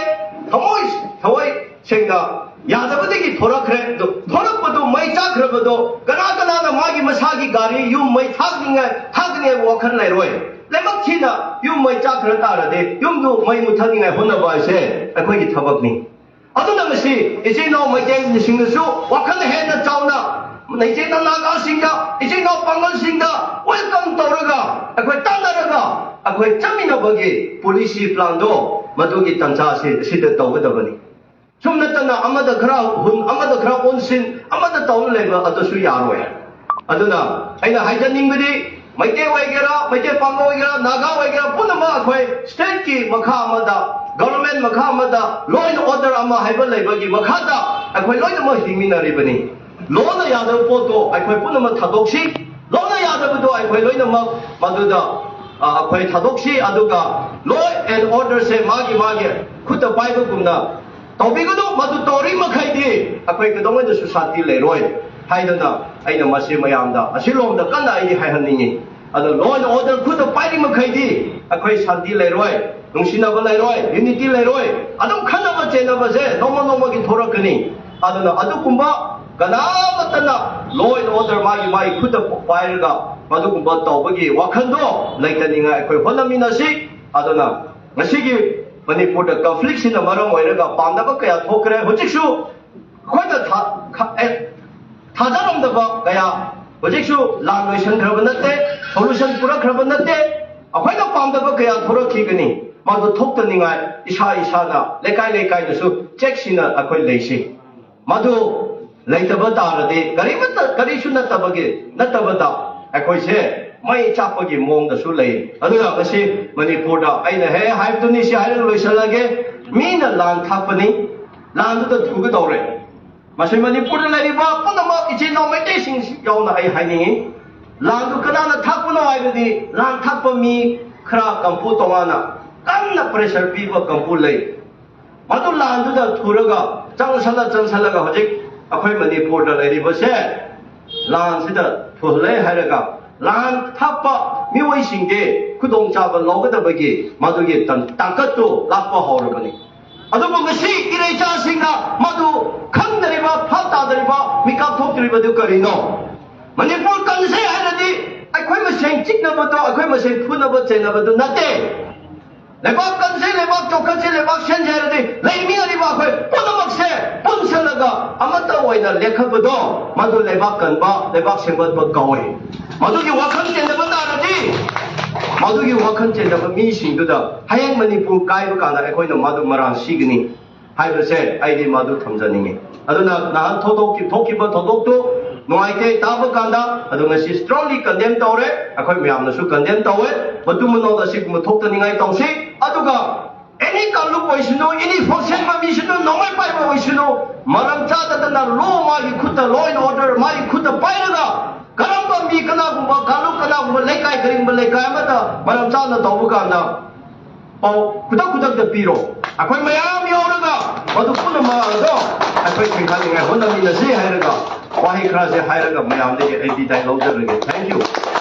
ꯊꯃꯣꯏ, ꯊꯃꯣꯏ ꯁꯦꯡꯅ ꯌꯥꯗꯕꯗꯒꯤ ꯊꯣꯔꯛꯈ꯭ꯔꯦ꯫ ꯑꯗꯣ ꯊꯣꯔꯛꯄꯗꯣ, ꯃꯩ ꯆꯥꯛꯈ꯭ꯔꯕꯗꯣ, ꯀꯅꯥ ꯀꯅꯥꯅ ꯃꯥꯒꯤ ꯃꯁꯥꯒꯤ ꯒꯥꯔꯤ, ꯌꯨꯝ ꯃꯩ ꯊꯥꯛꯅꯤꯡꯉꯥꯏ, ꯊꯥꯛꯅꯤꯡꯉꯥꯏ ꯋꯥꯈꯜ ꯂꯩꯔꯣꯏ? ꯂꯥꯏꯕꯛ ꯊꯤꯅ ꯌꯨꯝ ꯃꯩ ꯆꯥꯛꯈ꯭ꯔ ꯇꯥꯔꯗꯤ ꯌꯨꯝꯗꯨ ꯃꯩ ꯃꯨꯊꯠꯅꯤꯡꯉꯥꯏ ꯍꯣꯠꯅꯕ ꯍꯥꯏꯁꯦ ꯑꯩꯈꯣꯏꯒꯤ ꯊꯕꯛꯅꯤ꯫ ꯑꯗꯨꯅ ꯃꯁꯤ ꯏꯆꯤꯟ ꯏꯅꯥꯎ ꯃꯩꯇꯩꯁꯤꯡꯅꯁꯨ ꯋꯥꯈꯜ ꯍꯦꯟꯅ ꯆꯥꯎꯅ ꯏꯆꯤꯟ ꯏꯅꯥꯎ ꯅꯥꯒꯥꯁꯤꯡꯗ, ꯏꯆꯤꯟ ꯏꯅꯥꯎ ꯄꯥꯡꯒꯜꯁꯤꯡꯗ welcome ꯇꯧꯔꯒ, ꯑꯩꯈꯣꯏ ꯇꯥꯟꯅꯔꯒ, ꯑꯩꯈꯣꯏ ꯆꯠꯃꯤꯟꯅꯕꯒꯤ policy plan ꯗꯣ ꯃꯗꯨꯒꯤ ꯇꯥꯟꯖꯥꯁꯦ ꯑꯁꯤꯗ ꯇꯧꯒꯗꯕꯅꯤ꯫ ꯁꯨꯝ ꯅꯠꯇꯅ ꯑꯃꯗ ꯈꯔ ꯍꯨꯟ, ꯑꯃꯗ ꯈꯔ ꯑꯣꯟꯁꯤꯟ, ꯑꯃꯗ ꯇꯧꯔ ꯂꯩꯕ ꯑꯗꯨꯁꯨ ꯌꯥꯔꯣꯏ꯫ ꯑꯗꯨꯅ ꯑꯩꯅ ꯍꯥꯏꯖꯅꯤꯡꯕꯗꯤ, ꯃꯩꯇꯩ ꯑꯣꯏꯒꯦꯔꯥ, ꯃꯩꯇꯩ ꯄꯥꯡꯒꯜ ꯑꯣꯏꯒꯦꯔꯥ, ꯅꯥꯒꯥ ꯑꯣꯏꯒꯦꯔꯥ, ꯄꯨꯝꯅꯃꯛ ꯑꯩꯈꯣꯏ state ꯀꯤ ꯃꯈꯥ ꯑꯃꯗ, government ꯃꯈꯥ ꯑꯃꯗ, law and order ꯑꯃ ꯍꯥꯏꯕ ꯂꯩꯕꯒꯤ ꯃꯈꯥꯗ ꯑꯩꯈꯣꯏ ꯂꯣꯏꯅꯃꯛ ꯍꯤꯡꯃꯤꯟꯅꯔꯤꯕꯅꯤ꯫ Law ꯅ ꯌꯥꯗꯕ ꯄꯣꯠꯇꯣ ꯑꯩꯈꯣꯏ ꯄꯨꯝꯅꯃꯛ ꯊꯥꯗꯣꯛꯁꯤ, law ꯅ ꯌꯥꯗꯕꯗꯣ ꯑꯩꯈꯣꯏ ꯂꯣꯏꯅꯃꯛ ꯃꯗꯨꯗ, ꯑ, ꯑꯩꯈꯣꯏ ꯊꯥꯗꯣꯛꯁꯤ, ꯑꯗꯨꯒ law and order ꯁꯦ ꯃꯥꯒꯤ ꯃꯥꯒꯤ ꯈꯨꯠꯇ ꯄꯥꯏꯕꯒꯨꯝꯅ ꯇꯧꯕꯤꯒꯅꯨ꯫ ꯃꯗꯨ ꯇꯧꯔꯤ ꯃꯈꯩꯗꯤ ꯑꯩꯈꯣꯏ ꯀꯩꯗꯧꯉꯩꯗꯁꯨ ꯁꯥꯟꯇꯤ ꯂꯩꯔꯣꯏ ꯍꯥꯏꯗꯅ ꯑꯩꯅ ꯃꯁꯤ ꯃꯌꯥꯝꯗ ꯑꯁꯤꯂꯣꯝꯗ ꯀꯟꯅ ꯑꯩꯗꯤ ꯍꯥꯏꯍꯟꯅꯤꯡꯉꯤ꯫ ꯑꯗꯣ law and order ꯈꯨꯠꯇ ꯄꯥꯏꯔꯤ ꯃꯈꯩꯗꯤ ꯑꯩꯈꯣꯏ ꯁꯥꯟꯇꯤ ꯂꯩꯔꯣꯏ, ꯅꯨꯡꯁꯤꯅꯕ ꯂꯩꯔꯣꯏ, unity ꯂꯩꯔꯣꯏ꯫ ꯑꯗꯨꯝ ꯈꯠꯅꯕ ꯆꯩꯅꯕꯁꯦ ꯅꯣꯡꯃ ꯅꯣꯡꯃꯒꯤ ꯊꯣꯔꯛꯀꯅꯤ꯫ ꯑꯗꯨꯅ ꯑꯗꯨꯒꯨꯝꯕ ꯀꯅꯥꯃꯠꯇꯅ law and order ꯃꯥꯒꯤ ꯃꯥꯒꯤ ꯈꯨꯠꯇ ꯄꯥꯏꯔꯒ ꯃꯗꯨꯒꯨꯝꯕ ꯇꯧꯕꯒꯤ ꯋꯥꯈꯜꯗꯣ ꯂꯩꯇꯅꯤꯡꯉꯥꯏ ꯑꯩꯈꯣꯏ ꯍꯣꯠꯅꯃꯤꯟꯅꯁꯤ꯫ ꯑꯗꯨꯅ ꯉꯁꯤꯒꯤ ꯃꯅꯤꯄꯨꯔꯗ conflict ꯁꯤꯅ ꯃꯔꯝ ꯑꯣꯏꯔꯒ ꯄꯥꯝꯗꯕ ꯀꯌꯥ ꯊꯣꯛꯈ꯭ꯔꯦ꯫ ꯍꯧꯖꯤꯛꯁꯨ ꯑꯩꯈꯣꯏꯅ ꯊꯥ-, ꯈ-, ꯑꯦ, ꯊꯥꯖꯔꯝꯗꯕ ꯀꯌꯥ ꯍꯧꯖꯤꯛꯁꯨ ꯂꯥꯟ ꯂꯣꯏꯁꯤꯟꯈ꯭ꯔꯕ ꯅꯠꯇꯦ, solution ꯄꯨꯔꯛꯈ꯭ꯔꯕ ꯅꯠꯇꯦ꯫ ꯑꯩꯈꯣꯏꯅ ꯄꯥꯝꯗꯕ ꯀꯌꯥ ꯊꯣꯔꯛꯈꯤꯒꯅꯤ꯫ ꯃꯗꯨ ꯊꯣꯛꯇꯅꯤꯡꯉꯥꯏ ꯏꯁꯥ ꯏꯁꯥꯅ ꯂꯩꯀꯥꯏ ꯂꯩꯀꯥꯏꯗꯁꯨ ꯆꯦꯛꯁꯤꯟꯅ ꯑꯩꯈꯣꯏ ꯂꯩꯁꯤ꯫ ꯃꯗꯨ ꯂꯩꯇꯕ ꯇꯥꯔꯗꯤ, ꯀꯔꯤꯃꯠꯇ, ꯀꯔꯤꯁꯨ ꯅꯠꯇꯕꯒꯤ, ꯅꯠꯇꯕꯗ ꯑꯩꯈꯣꯏꯁꯦ ꯃꯩ ꯆꯥꯛꯄꯒꯤ ꯃꯑꯣꯡꯗꯁꯨ ꯂꯩ꯫ ꯑꯗꯨꯅ ꯉꯁꯤ ꯃꯅꯤꯄꯨꯔꯗ ꯑꯩꯅ ꯍꯦꯛ ꯍꯥꯏꯕꯗꯨꯅꯤ, ꯁꯤ ꯍꯥꯏꯔꯒ ꯂꯣꯏꯁꯤꯜꯂꯒꯦ꯫ ꯃꯤꯅ ꯂꯥꯟ ꯊꯥꯛꯄꯅꯤ, ꯂꯥꯟꯗꯨꯗ ꯊꯨꯒꯗꯧꯔꯦ꯫ ꯃꯁꯤ ꯃꯅꯤꯄꯨꯔꯗ ꯂꯩꯔꯤꯕ ꯄꯨꯝꯅꯃꯛ ꯏꯆꯤꯜ ꯏꯅꯥꯎ ꯃꯩꯇꯩꯁꯤꯡ ꯌꯥꯎꯅ ꯑꯩ ꯍꯥꯏꯅꯤꯡꯉꯤ꯫ ꯂꯥꯟꯗꯨ ꯀꯅꯥꯅ ꯊꯥꯛꯄꯅꯣ ꯍꯥꯏꯔꯗꯤ, ꯂꯥꯟ ꯊꯥꯛꯄ ꯃꯤ ꯈꯔ ꯀꯥꯡꯕꯨ ꯇꯣꯉꯥꯟꯅ ꯀꯟꯅ pressure ꯄꯤꯕ ꯀꯥꯡꯕꯨ ꯂꯩ꯫ ꯃꯗꯨ ꯂꯥꯟꯗꯨꯗ ꯊꯨꯔꯒ ꯆꯪꯁꯜꯂ ꯆꯪꯁꯜꯂꯒ ꯍꯧꯖꯤꯛ ꯑꯩꯈꯣꯏ ꯃꯅꯤꯄꯨꯔꯗ ꯂꯩꯔꯤꯕꯁꯦ, ꯂꯥꯟꯁꯤꯗ ꯊꯨꯍꯜꯂꯦ ꯍꯥꯏꯔꯒ ꯂꯥꯟ ꯊꯥꯛꯄ ꯃꯤꯑꯣꯏꯁꯤꯡꯗꯤ ꯈꯨꯗꯣꯡꯆꯥꯕ ꯂꯧꯒꯗꯕꯒꯤ ꯃꯗꯨꯒꯤ ꯇꯥꯡꯀꯠꯇꯨ ꯂꯥꯛꯄ ꯍꯧꯔꯕꯅꯤ꯫ ꯑꯗꯨꯕꯨ ꯉꯁꯤ ꯏꯔꯩꯆꯥꯁꯤꯡꯅ ꯃꯗꯨ ꯈꯪꯗ꯭ꯔꯤꯕ, ꯚꯥꯞ ꯇꯥꯗ꯭ꯔꯤꯕ, ꯃꯤꯀꯞ ꯊꯣꯛꯇ꯭ꯔꯤꯕꯗꯨ ꯀꯔꯤꯅꯣ? ꯃꯅꯤꯄꯨꯔ ꯀꯟꯁꯦ ꯍꯥꯏꯔꯗꯤ ꯑꯩꯈꯣꯏ ꯃꯁꯦꯟ ꯆꯤꯛꯅꯕꯗꯣ, ꯑꯩꯈꯣꯏ ꯃꯁꯦꯟ ꯐꯨꯅꯕ ꯆꯩꯅꯕꯗꯨ ꯅꯠꯇꯦ꯫ ꯂꯩꯕꯥꯛ ꯀꯟꯁꯦ, ꯂꯩꯕꯥꯛ ꯆꯥꯎꯈꯠꯁꯦ, ꯂꯩꯕꯥꯛ ꯁꯦꯟꯁꯦ ꯍꯥꯏꯔꯗꯤ ꯂꯩꯃꯤꯟꯅꯔꯤꯕ ꯑꯩꯈꯣꯏ ꯄꯨꯝꯅꯃꯛꯁꯦ ꯄꯨꯟꯁꯤꯜꯂꯒ ꯑꯃꯠꯇ ꯑꯣꯏꯅ ꯂꯦꯞꯈꯠꯄꯗꯣ, ꯃꯗꯨ ꯂꯩꯕꯥꯛ ꯀꯟꯕ, ꯂꯩꯕꯥꯛ ꯁꯦꯝꯒꯠꯄ ꯀꯧꯏ꯫ ꯃꯗꯨꯒꯤ ꯋꯥꯈꯜ ꯆꯦꯟꯗꯕ ꯇꯥꯔꯗꯤ, ꯃꯗꯨꯒꯤ ꯋꯥꯈꯜ ꯆꯦꯟꯗꯕ ꯃꯤꯁꯤꯡꯗꯨꯗ ꯍꯌꯦꯡ ꯃꯅꯤꯄꯨꯔ ꯀꯥꯏꯕ ꯀꯥꯟꯗ ꯑꯩꯈꯣꯏꯅ ꯃꯗꯨ ꯃꯔꯥꯜ ꯁꯤꯒꯅꯤ ꯍꯥꯏꯕꯁꯦ ꯑꯩꯗꯤ ꯃꯗꯨ ꯊꯝꯖꯅꯤꯡꯉꯤ꯫ ꯑꯗꯨꯅ ꯅꯍꯥꯟ ꯊꯧꯗꯣꯛꯈꯤ-, ꯊꯣꯛꯈꯤꯕ ꯊꯧꯗꯣꯛꯇꯨ ꯅꯨꯡꯉꯥꯏꯇꯦ ꯇꯥꯕ ꯀꯥꯟꯗ, ꯑꯗꯨ ꯉꯁꯤ strongly condemn ꯇꯧꯔꯦ, ꯑꯩꯈꯣꯏ ꯃꯌꯥꯝꯅꯁꯨ condemn ꯇꯧꯋꯦ꯫ ꯃꯇꯨꯡ ꯃꯅꯥꯎꯗ ꯑꯁꯤꯒꯨꯝꯕ ꯊꯣꯛꯇꯅꯤꯡꯉꯥꯏ ꯇꯧꯁꯤ꯫ ꯑꯗꯨꯒ any ꯀꯥꯡꯂꯨꯞ ꯑꯣꯏꯁꯅꯨ, any function ꯃꯤꯁꯅꯨ, ꯅꯣꯡꯃꯩ ꯄꯥꯏꯕ ꯑꯣꯏꯁꯅꯨ, ꯃꯔꯝ ꯆꯥꯗꯗꯅ law ꯃꯥꯒꯤ ꯈꯨꯠꯇ, law and order ꯃꯥꯒꯤ ꯈꯨꯠꯇ ꯄꯥꯏꯔꯒ, ꯀꯔꯝꯕ ꯃꯤ ꯀꯅꯥꯒꯨꯝꯕ ꯀꯥꯡꯂꯨꯞ ꯀꯅꯥꯒꯨꯝꯕ ꯂꯩꯀꯥꯏ ꯀꯔꯤꯒꯨꯝꯕ ꯂꯩꯀꯥꯏ ꯑꯃꯗ ꯃꯔꯝ ꯆꯥꯅ ꯇꯧꯕ ꯀꯥꯟꯗ ꯄꯥꯎ ꯈꯨꯗꯛ ꯈꯨꯗꯛꯇ ꯄꯤꯔꯣ꯫ ꯑꯩꯈꯣꯏ ꯃꯌꯥꯝ ꯌꯧꯔꯒ ꯃꯗꯨ ꯄꯨꯝꯅꯃꯛ ꯑꯗꯣ ꯑꯩꯈꯣꯏ ꯊꯤꯡꯍꯟꯅꯤꯡꯉꯥꯏ ꯍꯣꯠꯅꯃꯤꯟꯅꯁꯤ ꯍꯥꯏꯔꯒ ꯋꯥꯍꯩ ꯈꯔꯁꯦ ꯍꯥꯏꯔꯒ ꯃꯌꯥꯝꯗꯒꯤ ꯑꯩ ꯕꯤꯗꯥꯏ ꯂꯧꯖꯔꯒꯦ꯫ Thank you꯫